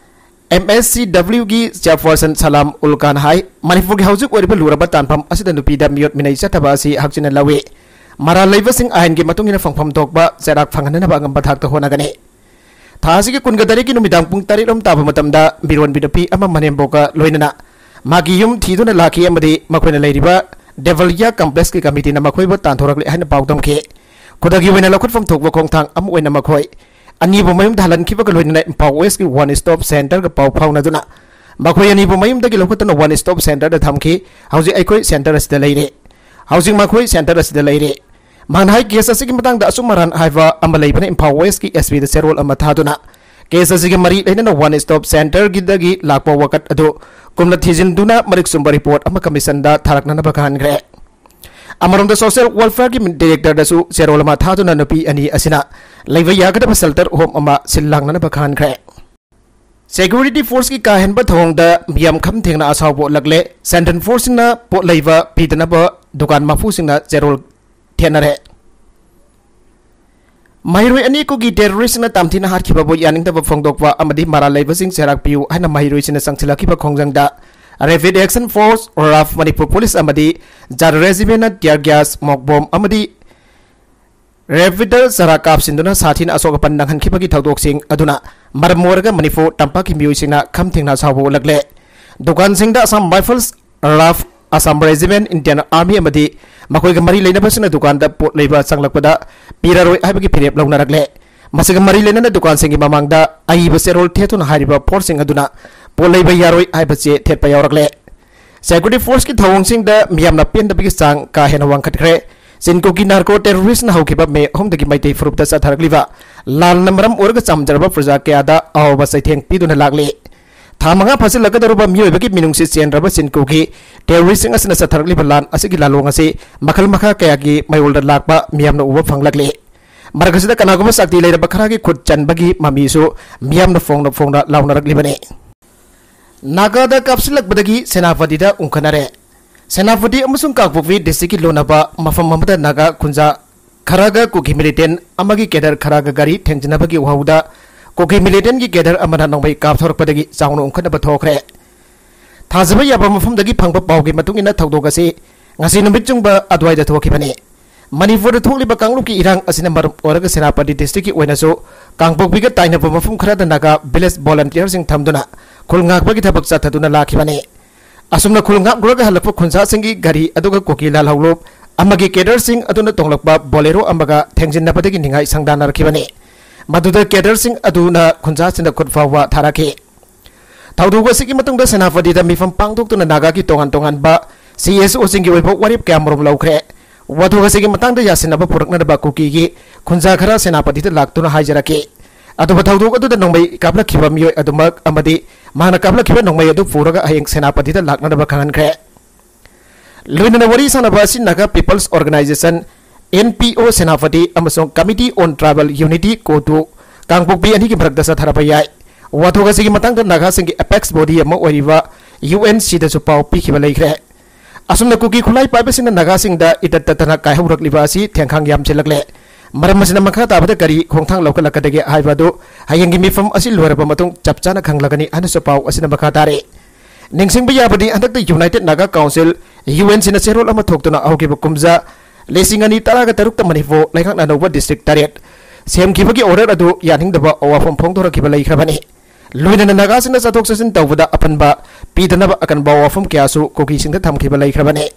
M S C W ꯒꯤ ꯆꯤꯌꯔꯄꯔꯁꯟ ꯁꯂꯥꯝ ꯎꯜ ꯈꯥꯟ ꯍꯥꯏ, ꯃꯅꯤꯄꯨꯔꯒꯤ ꯍꯧꯖꯤꯛ ꯑꯣꯏꯔꯤꯕ ꯂꯨꯔꯕ ꯇꯥꯟꯐꯝ ꯑꯁꯤꯗ ꯅꯨꯄꯤꯗ ꯃꯤꯑꯣꯠ ꯃꯤꯅꯩ ꯆꯠꯊꯕ ꯑꯁꯤ ꯍꯛꯆꯤꯟꯅ ꯂꯧꯏ꯫ ꯃꯔꯥꯜ ꯂꯩꯕꯁꯤꯡ ꯑꯥꯏꯟꯒꯤ ꯃꯇꯨꯡ ꯏꯟꯅ ꯐꯪꯐꯝ ꯊꯣꯛꯄ ꯆꯩꯔꯥꯛ ꯐꯪꯍꯟꯅꯕ ꯑꯉꯝꯕ ꯊꯥꯛꯇ ꯍꯣꯠꯅꯒꯅꯤ꯫ ꯊꯥ ꯑꯁꯤꯒꯤ ꯀꯨꯟꯒ ꯇꯔꯦꯠꯀꯤ ꯅꯨꯃꯤꯗꯥꯡ ꯄꯨꯡ ꯇꯔꯦꯠ ꯔꯣꯝ ꯇꯥꯕ ꯃꯇꯝꯗ ꯃꯤꯔꯣꯟꯕꯤ ꯅꯨꯄꯤ ꯑꯃ ꯃꯅꯦꯝꯕꯣꯛꯀ ꯂꯣꯏꯅꯅ ꯃꯥꯒꯤ ꯌꯨꯝ ꯊꯤꯗꯨꯅ ꯂꯥꯛꯈꯤ ꯑꯃꯗꯤ ꯃꯈꯣꯏꯅ ꯂꯩꯔꯤꯕ ꯗꯦꯕꯥꯂꯤꯌꯥ ꯀꯝꯄ꯭ꯂꯦꯛꯁꯀꯤ ꯀꯃꯤꯇꯤꯅ ꯃꯈꯣꯏꯕꯨ ꯇꯥꯟꯊꯣꯔꯛꯂꯦ ꯍꯥꯏꯅ ꯄꯥꯎ ꯇꯝꯈꯤ꯫ ꯈꯨꯗꯛꯀꯤ ꯑꯣꯏꯅ ꯂꯧꯈꯠꯐꯝ ꯊꯣꯛꯄ ꯈꯣꯡꯊꯥꯡ ꯑꯃ ꯑꯣꯏꯅ ꯃꯈꯣꯏ ꯑꯅꯤꯕꯨ ꯃꯌꯨꯝꯗ ꯍꯜꯍꯟꯈꯤꯕꯒ ꯂꯣꯏꯅꯅ ꯏꯝꯐꯥꯜ ꯋꯦꯁꯀꯤ ꯋꯥꯟ ꯁ꯭ꯇꯣꯞ ꯁꯦꯟꯇꯔꯒ ꯄꯥꯎ ꯐꯥꯎꯅꯗꯨꯅ ꯃꯈꯣꯏ ꯑꯅꯤꯕꯨ ꯃꯌꯨꯝꯗꯒꯤ ꯂꯧꯈꯠꯇꯨꯅ ꯋꯥꯟ ꯁ꯭ꯇꯣꯞ ꯁꯦꯟꯇꯔꯗ ꯊꯝꯈꯤ꯫ ꯍꯧꯖꯤꯛ ꯑꯩꯈꯣꯏ ꯁꯦꯟꯇꯔ ꯑꯁꯤꯗ ꯂꯩꯔꯦ꯫ ꯍꯧꯖꯤꯛ ꯃꯈꯣꯏ center ꯑꯁꯤꯗ ꯂꯩꯔꯤ꯫ ꯃꯍꯥꯛꯅ ꯍꯥꯏ, case ꯑꯁꯤꯒꯤ ꯃꯇꯥꯡꯗ ꯑꯆꯨꯝ ꯑꯔꯥꯟ ꯍꯥꯏꯕ ꯑꯃ ꯂꯩꯕꯅ ꯏꯝꯐꯥꯜ West ꯀꯤ S P ꯗ ꯆꯦꯔꯣꯜ ꯑꯃ ꯊꯥꯗꯨꯅ case ꯑꯁꯤꯒꯤ ꯃꯔꯤ ꯂꯩꯅꯅ One Stop Center ꯒꯤꯗꯒꯤ ꯂꯥꯛꯄ ꯋꯥꯀꯠ ꯑꯗꯨ ꯀꯨꯞꯅ ꯊꯤꯖꯤꯟꯗꯨꯅ ꯃꯔꯤꯛ ꯆꯨꯝꯕ report ꯑꯃ commission ꯗ ꯊꯥꯔꯛꯅꯅꯕ ꯈꯪꯍꯟꯈ꯭ꯔꯦ꯫ ꯑꯃꯔꯣꯝꯗ Social Welfare ꯒꯤ director ꯗꯁꯨ ꯆꯦꯔꯣꯜ ꯑꯃ ꯊꯥꯗꯨꯅ ꯅꯨꯄꯤ ꯑꯅꯤ ꯑꯁꯤꯅ ꯂꯩꯕ ꯌꯥꯒꯗꯕ shelter home ꯑꯃ ꯁꯤꯜ ꯂꯥꯡꯅꯅꯕ ꯈꯪꯍꯟꯈ꯭ꯔꯦ꯫ Security force ꯀꯤ ꯀꯥ ꯍꯦꯟꯕ ꯊꯧꯑꯣꯡꯗ ꯃꯤꯌꯥꯝ ꯈꯝ ꯊꯦꯡꯅ ꯑꯁꯥꯎꯕ ꯎꯠꯂꯛꯂꯦ꯫ Central force ꯁꯤꯡꯅ ꯄꯣꯠ ꯂꯩꯕ ꯄꯤꯗꯅꯕ ꯗꯨꯀꯥꯟ ꯃꯄꯨꯁꯤꯡꯅ ꯆꯦꯔꯣꯜ ꯊꯦꯠꯅꯔꯦ꯫ ꯃꯍꯩꯔꯣꯏ ꯑꯅꯤ ꯀꯨꯀꯤ terrorist ꯁꯤꯡꯅ ꯇꯝꯊꯤꯅ ꯍꯥꯠꯈꯤꯕꯕꯨ ꯌꯥꯅꯤꯡꯗꯕ ꯐꯣꯡꯗꯣꯛꯄ ꯑꯃꯗꯤ ꯃꯔꯥꯜ ꯂꯩꯕꯁꯤꯡ ꯆꯩꯔꯥꯛ ꯄꯤꯌꯨ ꯍꯥꯏꯅ ꯃꯍꯩꯔꯣꯏꯁꯤꯡꯅ ꯆꯪꯁꯤꯜꯂꯛꯈꯤꯕ ꯈꯣꯡꯖꯪꯗ Rapid Action Force, RAF, Manipur police ꯑꯃꯗꯤ JAT regiment ꯅ tear gas, smoke bomb ꯑꯃꯗꯤ revolver ꯆꯔꯥ ꯀꯥꯞꯁꯤꯟꯗꯨꯅ ꯁꯥꯊꯤꯅ ꯑꯁꯣꯛ ꯑꯄꯟ ꯅꯪꯍꯟꯈꯤꯕꯒꯤ ꯊꯧꯗꯣꯛꯁꯤꯡ ꯑꯗꯨꯅ ꯃꯔꯝ ꯑꯣꯏꯔꯒ ꯃꯅꯤꯄꯨꯔ ꯇꯝꯄꯥꯛꯀꯤ ꯃꯤꯑꯣꯏꯁꯤꯡꯅ ꯈꯝ ꯊꯦꯡꯅ ꯑꯁꯥꯎꯕ ꯎꯠꯂꯛꯂꯦ꯫ ꯗꯨꯀꯥꯟꯁꯤꯡꯗ Assam Rifles, RAF, Assam Regiment, Indian Army ꯑꯃꯗꯤ ꯃꯈꯣꯏꯒ ꯃꯔꯤ ꯂꯩꯅꯕꯁꯤꯡꯅ ꯗꯨꯀꯥꯟꯗ ꯄꯣꯠ ꯂꯩꯕ ꯆꯪꯂꯛꯄꯗ ꯄꯤꯔꯔꯣꯏ ꯍꯥꯏꯕꯒꯤ ꯐꯤꯔꯦꯞ ꯂꯧꯅꯔꯛꯂꯦ꯫ ꯃꯁꯤꯒ ꯃꯔꯤ ꯂꯩꯅꯅ ꯗꯨꯀꯥꯟꯁꯤꯡꯒꯤ ꯃꯃꯥꯡꯗ ꯑꯏꯕ ꯆꯦꯔꯣꯜ ꯊꯦꯠꯇꯨꯅ ꯍꯥꯏꯔꯤꯕ force ꯁꯤꯡ ꯑꯗꯨꯅ ꯄꯣꯠ ꯂꯩꯕ ꯌꯥꯔꯣꯏ ꯍꯥꯏꯕ ꯆꯦ ꯊꯦꯠꯄ ꯌꯥꯎꯔꯛꯂꯦ꯫ Security force ꯀꯤ ꯊꯧꯑꯣꯡꯁꯤꯡꯗ ꯃꯤꯌꯥꯝꯅ ꯄꯦꯟꯗꯕꯒꯤ ꯆꯥꯡ ꯀꯥ ꯍꯦꯟꯅ ꯋꯥꯡꯈꯠꯈ꯭ꯔꯦ꯫ ꯆꯤꯟ ꯀꯨꯀꯤ narco terrorist ꯅ ꯍꯧꯈꯤꯕ ꯃꯦ ꯑꯍꯨꯝꯗꯒꯤ ꯃꯩꯇꯩ ꯐꯨꯔꯨꯞꯇ ꯆꯠꯊꯔꯛꯂꯤꯕ ꯂꯥꯟꯅ ꯃꯔꯝ ꯑꯣꯏꯔꯒ ꯆꯥꯝꯖꯔꯕ ꯄ꯭ꯔꯖꯥ ꯀꯌꯥꯗ ꯑꯋꯥꯕ ꯆꯩꯊꯦꯡ ꯄꯤꯗꯨꯅ ꯂꯥꯛꯂꯤ꯫ ꯊꯥ ꯃꯉꯥ ꯐꯥꯖꯤꯜꯂꯛꯀꯗꯧꯔꯕ ꯃꯤꯑꯣꯏꯕꯒꯤ ꯃꯤꯅꯨꯡꯁꯤ ꯆꯦꯟꯗ꯭ꯔꯕ ꯆꯤꯟ ꯀꯨꯀꯤ terrorist ꯁꯤꯡ ꯑꯁꯤꯅ ꯆꯠꯊꯔꯛꯂꯤꯕ ꯂꯥꯟ ꯑꯁꯤꯒꯤ ꯂꯥꯂꯣꯡ ꯑꯁꯤ ꯃꯈꯜ ꯃꯈꯥ ꯀꯌꯥꯒꯤ ꯃꯌꯣꯜꯗ ꯂꯥꯛꯄ ꯃꯤꯌꯥꯝꯅ ꯎꯕ ꯐꯪꯂꯛꯂꯤ꯫ ꯃꯔꯛ ꯑꯁꯤꯗ ꯀꯅꯥꯒꯨꯝꯕ ꯆꯥꯛꯇꯤ ꯂꯩꯔꯕ ꯈꯔꯒꯤ ꯈꯨꯠ ꯆꯟꯕꯒꯤ ꯃꯃꯤꯁꯨ ꯃꯤꯌꯥꯝꯅ ꯐꯣꯡꯅ ꯐꯣꯡꯅ ꯂꯥꯎꯅꯔꯛꯂꯤꯕꯅꯤ꯫ ꯅꯥꯒꯥꯗ ꯀꯥꯞꯁꯤꯜꯂꯛꯄꯗꯒꯤ ꯁꯦꯅꯥꯄꯇꯤꯗ ꯎꯪꯈꯠꯅꯔꯦ꯫ ꯁꯦꯅꯥꯄꯇꯤ ꯑꯃꯁꯨꯡ ꯀꯥꯡꯄꯣꯛꯄꯤ district ꯀꯤ ꯂꯣꯟꯅꯕ ꯃꯐꯝ ꯑꯃꯗ ꯅꯥꯒꯥ ꯈꯨꯟꯖꯥ ꯈꯔꯒ ꯀꯨꯀꯤ militant ꯑꯃꯒꯤ cadre ꯈꯔꯒ ꯒꯥꯔꯤ ꯊꯦꯡꯖꯤꯟꯅꯕꯒꯤ ꯋꯥꯍꯧꯗ ꯀꯨꯀꯤ militant ꯀꯤ cadre ꯑꯃꯅ ꯅꯣꯡꯃꯩ ꯀꯥꯞꯊꯣꯔꯛꯄꯗꯒꯤ ꯆꯥꯎꯅ ꯎꯪꯈꯠꯅꯕ ꯊꯣꯛꯈ꯭ꯔꯦ꯫ ꯊꯥꯖꯕ ꯌꯥꯕ ꯃꯐꯝꯗꯒꯤ ꯐꯪꯕ ꯄꯥꯎꯒꯤ ꯃꯇꯨꯡ ꯏꯟꯅ ꯊꯧꯗꯣꯛ ꯑꯁꯤ ꯉꯁꯤ ꯅꯨꯃꯤꯠ ꯆꯨꯡꯕ ꯑꯗꯨꯋꯥꯏꯗ ꯊꯣꯛꯈꯤꯕꯅꯤ꯫ ꯃꯅꯤꯄꯨꯔꯗ ꯊꯣꯛꯂꯤꯕ ꯀꯥꯡꯂꯨꯞꯀꯤ ꯏꯔꯥꯡ ꯑꯁꯤꯅ ꯃꯔꯝ ꯑꯣꯏꯔꯒ ꯁꯦꯅꯥꯄꯇꯤ district ꯀꯤ ꯑꯣꯏꯅꯁꯨ ꯀꯥꯡꯄꯣꯛꯄꯤꯒ ꯇꯥꯏꯅꯕ ꯃꯐꯝ ꯈꯔꯗ ꯅꯥꯒꯥ village volunteer ꯁꯤꯡ ꯊꯝꯗꯨꯅ ꯈꯨꯜ ꯉꯥꯛꯄꯒꯤ ꯊꯕꯛ ꯆꯠꯊꯗꯨꯅ ꯂꯥꯛꯈꯤꯕꯅꯤ꯫ ꯑꯁꯨꯝꯅ ꯈꯨꯜ ꯉꯥꯛꯂꯨꯔꯒ ꯍꯜꯂꯛꯄ ꯈꯨꯟꯖꯥꯁꯤꯡꯒꯤ ꯒꯥꯔꯤ ꯑꯗꯨꯒ ꯀꯨꯀꯤ ꯂꯥꯜꯍꯧꯂꯨꯞ ꯑꯃꯒꯤ cadre ꯁꯤꯡ ꯑꯗꯨꯅ ꯇꯣꯡꯂꯛꯄ Bolero ꯑꯃꯒ ꯊꯦꯡꯖꯤꯟꯅꯕꯗꯒꯤ ꯅꯤꯡꯉꯥꯏ ꯁꯪꯗꯥꯅꯔꯛꯈꯤꯕꯅꯤ꯫ ꯃꯗꯨꯗ cadre ꯁꯤꯡ ꯑꯗꯨꯅ ꯈꯨꯟꯖꯥꯁꯤꯡꯗ ꯈꯨꯠ ꯐꯥꯎꯕ ꯊꯥꯔꯛꯈꯤ꯫ ꯊꯧꯗꯣꯛ ꯑꯁꯤꯒꯤ ꯃꯇꯨꯡꯗ ꯁꯦꯅꯥꯄꯇꯤꯗ ꯃꯤꯐꯝ ꯄꯥꯡꯊꯣꯛꯇꯨꯅ ꯅꯥꯒꯥꯒꯤ ꯇꯣꯉꯥꯟ ꯇꯣꯉꯥꯟꯕ ꯁꯤ ꯑꯦꯁ ꯑꯣꯁꯤꯡꯒꯤ ꯑꯣꯏꯕ ꯋꯥꯔꯦꯞ ꯀꯌꯥꯃꯔꯨꯝ ꯂꯧꯈ꯭ꯔꯦ꯫ ꯋꯥꯊꯣꯛ ꯑꯁꯤꯒꯤ ꯃꯇꯥꯡꯗ ꯌꯥꯁꯤꯟꯅꯕ ꯄꯨꯔꯛꯅꯅꯕ ꯀꯨꯀꯤꯒꯤ ꯈꯨꯟꯖꯥ ꯈꯔ ꯁꯦꯅꯥꯄꯇꯤꯗ ꯂꯥꯛꯇꯨꯅ ꯍꯥꯏꯖꯔꯛꯈꯤ꯫ ꯑꯇꯣꯞꯄ ꯊꯧꯗꯣꯛ ꯑꯗꯨꯗ ꯅꯣꯡꯃꯩ ꯀꯥꯞꯂꯛꯈꯤꯕ ꯃꯤꯑꯣꯏ ꯑꯗꯨꯃꯛ ꯑꯃꯗꯤ ꯃꯍꯥꯛꯅ ꯀꯥꯞꯂꯛꯈꯤꯕ ꯅꯣꯡꯃꯩ ꯑꯗꯨ ꯄꯨꯔꯒ ꯍꯌꯦꯡ ꯁꯦꯅꯥꯄꯇꯤꯗ ꯂꯥꯛꯅꯅꯕ ꯈꯪꯍꯟꯈ꯭ꯔꯦ꯫ ꯂꯣꯏꯅꯅ ꯋꯥꯔꯤ ꯁꯥꯟꯅꯕ ꯑꯁꯤ Naga People's Organisation, N P O, Senapati ꯑꯃꯁꯨꯡ Committee on Tribal Unity, ꯀꯣꯇꯨ, ꯀꯥꯡꯄꯣꯛꯄꯤ ꯑꯅꯤꯒꯤ ꯃꯔꯛꯇ ꯆꯠꯊꯔꯛꯄ ꯌꯥꯏ꯫ ꯋꯥꯊꯣꯛ ꯑꯁꯤꯒꯤ ꯃꯇꯥꯡꯗ ꯅꯥꯒꯥꯁꯤꯡꯒꯤ apex body ꯑꯃ ꯑꯣꯏꯔꯤꯕ U N Cꯗꯁꯨ ꯄꯥꯎ ꯄꯤꯈꯤꯕ ꯂꯩꯈ꯭ꯔꯦ꯫ ꯑꯁꯨꯝꯅ ꯀꯨꯀꯤ ꯈꯨꯠꯂꯥꯏ ꯄꯥꯏꯕꯁꯤꯡꯅ ꯅꯥꯒꯥꯁꯤꯡꯗ ꯏꯇꯠ ꯇꯠꯇꯅ ꯀꯥꯏꯍꯧꯔꯛꯂꯤꯕ ꯑꯁꯤ ꯊꯦꯡꯈꯥꯡ ꯌꯥꯝꯁꯤꯜꯂꯛꯂꯦ꯫ ꯃꯔꯝ ꯑꯁꯤꯅ ꯃꯈꯥ ꯇꯥꯕꯗ ꯀꯔꯤ ꯈꯣꯡꯊꯥꯡ ꯂꯧꯈꯠꯂꯛꯀꯗꯒꯦ ꯍꯥꯏꯕ ꯑꯗꯨ ꯍꯌꯦꯡꯒꯤ ꯃꯤꯐꯝ ꯑꯁꯤ ꯂꯣꯏꯔꯕ ꯃꯇꯨꯡ ꯆꯞ ꯆꯥꯅ ꯈꯪꯂꯒꯅꯤ ꯍꯥꯏꯅꯁꯨ ꯄꯥꯎ ꯑꯁꯤꯅ ꯃꯈꯥ ꯇꯥꯔꯤ꯫ ꯅꯤꯡꯁꯤꯡꯕ ꯌꯥꯕꯗꯤ, ꯍꯟꯗꯛꯇ United Naga Council, U N Cꯅ ꯆꯦꯔꯣꯜ ꯑꯃ ꯊꯣꯛꯇꯨꯅ ꯍꯧꯈꯤꯕ ꯀꯨꯝꯖꯥ ꯂꯤꯁꯤꯡ ꯑꯅꯤ ꯇꯔꯥꯒ ꯇꯔꯨꯛꯇ ꯃꯅꯤꯄꯨꯔ ꯂꯩꯉꯥꯛꯅ ꯑꯅꯧꯕ district ꯇꯔꯦꯠ ꯁꯦꯝꯈꯤꯕꯒꯤ order ꯑꯗꯨ ꯌꯥꯅꯤꯡꯗꯕ ꯋꯥꯐꯝ ꯐꯣꯡꯗꯣꯔꯛꯈꯤꯕ ꯂꯩꯈ꯭ꯔꯕꯅꯤ꯫ ꯂꯣꯏꯅꯅ ꯅꯥꯒꯥꯁꯤꯡꯅ ꯆꯠꯊꯣꯛ ꯆꯠꯁꯤꯟ ꯇꯧꯕꯗ ꯑꯄꯟꯕ ꯄꯤꯗꯅꯕ ꯑꯀꯟꯕ ꯋꯥꯐꯝ ꯀꯌꯥꯁꯨ ꯀꯨꯀꯤꯁꯤꯡꯗ ꯊꯝꯈꯤꯕ ꯂꯩꯈ꯭ꯔꯕꯅꯤ꯫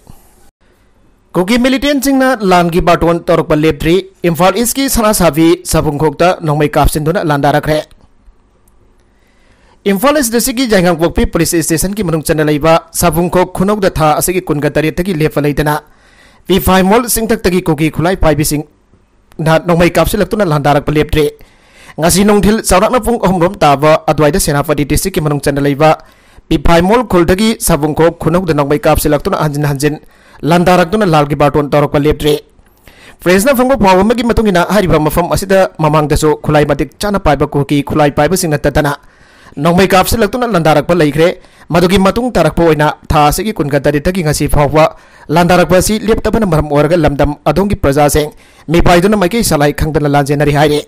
ꯀꯨꯀꯤ militantꯁꯤꯡꯅ ꯂꯥꯟꯒꯤ ꯕꯥꯔꯇꯣꯟ ꯇꯧꯔꯛꯄ ꯂꯦꯞꯇ꯭ꯔꯤ꯫ ꯏꯝꯐꯥꯜ Eastꯀꯤ ꯁꯅꯥꯁꯥꯕꯤ ꯁꯥꯕꯨꯡꯈꯣꯛꯇ ꯅꯣꯡꯃꯩ ꯀꯥꯞꯁꯤꯟꯗꯨꯅ ꯂꯥꯟꯗꯥꯔꯛꯈ꯭ꯔꯦ꯫ ꯏꯝꯐꯥꯜ East districtꯀꯤ ꯌꯥꯏꯉꯪꯄꯣꯛꯄꯤ police stationꯒꯤ ꯃꯅꯨꯡ ꯆꯟꯅ ꯂꯩꯕ ꯁꯥꯕꯨꯡꯈꯣꯛ ꯈꯨꯅꯧꯗ ꯊꯥ ꯑꯁꯤꯒꯤ ꯀꯨꯟꯒ ꯇꯔꯦꯠꯇꯒꯤ ꯂꯦꯞꯄ ꯂꯩꯇꯅ ꯄꯤꯐꯥꯏꯃꯣꯜ ꯆꯤꯡꯊꯛꯇꯒꯤ ꯀꯨꯀꯤ ꯈꯨꯠꯂꯥꯏ ꯄꯥꯏꯕꯤꯁꯤꯡ ꯅ ꯅꯣꯡꯃꯩ ꯀꯥꯞꯁꯤꯜꯂꯛꯇꯨꯅ ꯂꯥꯟꯗꯥꯔꯛꯄ ꯂꯦꯞꯇ꯭ꯔꯤ꯫ ꯉꯁꯤ ꯅꯨꯡꯊꯤꯜ ꯆꯥꯎꯔꯥꯛꯅ ꯄꯨꯡ ꯑꯍꯨꯝ ꯔꯣꯝ ꯇꯥꯕ ꯑꯗꯨꯋꯥꯏꯗ ꯁꯦꯅꯥꯄꯇꯤ districtꯀꯤ ꯃꯅꯨꯡ ꯆꯟꯅ ꯂꯩꯕ ꯄꯤꯐꯥꯏꯃꯣꯜ ꯈꯨꯜꯗꯒꯤ ꯁꯥꯕꯨꯡꯈꯣꯛ ꯈꯨꯅꯧꯗ ꯅꯣꯡꯃꯩ ꯀꯥꯞꯁꯤꯜꯂꯛꯇꯨꯅ ꯍꯟꯖꯤꯟ ꯍꯟꯖꯤꯟ ꯂꯥꯟꯗꯥꯔꯛꯇꯨꯅ ꯂꯥꯜꯒꯤ ꯕꯥꯔꯇꯣꯟ ꯇꯧꯔꯛꯄ ꯂꯦꯞꯇ꯭ꯔꯤ꯫ Pressꯅ ꯐꯪꯕ ꯄꯥꯎ ꯑꯃꯒꯤ ꯃꯇꯨꯡ ꯏꯟꯅ, ꯍꯥꯏꯔꯤꯕ ꯃꯐꯝ ꯑꯁꯤꯗ ꯃꯃꯥꯡꯗꯁꯨ ꯈꯨꯠꯂꯥꯏ ꯃꯇꯤꯛ ꯆꯥꯅ ꯄꯥꯏꯕ ꯀꯨꯀꯤ ꯈꯨꯠꯂꯥꯏ ꯄꯥꯏꯕꯁꯤꯡ ꯅꯠꯇꯗꯅ ꯅꯣꯡꯃꯩ ꯀꯥꯞꯁꯤꯜꯂꯛꯇꯨꯅ ꯂꯥꯟꯗꯥꯔꯛꯄ ꯂꯩꯈ꯭ꯔꯦ꯫ ꯃꯗꯨꯒꯤ ꯃꯇꯨꯡ ꯇꯥꯔꯛꯄ ꯑꯣꯏꯅ ꯊꯥ ꯑꯁꯤꯒꯤ ꯀꯨꯟꯒ ꯇꯔꯦꯠꯇꯒꯤ ꯉꯁꯤ ꯐꯥꯎꯕ ꯂꯥꯟꯗꯥꯔꯛꯄ ꯑꯁꯤ ꯂꯦꯞꯇꯕꯅ ꯃꯔꯝ ꯑꯣꯏꯔꯒ ꯂꯝꯗꯝ ꯑꯗꯣꯝꯒꯤ ꯄ꯭ꯔꯖꯥꯁꯤꯡ ꯃꯤꯄꯥꯏꯗꯨꯅ ꯃꯥꯏꯀꯩ ꯁꯂꯥꯏ ꯈꯪꯗꯅ ꯂꯥꯟꯖꯦꯟꯅꯔꯤ ꯍꯥꯏꯔꯤ꯫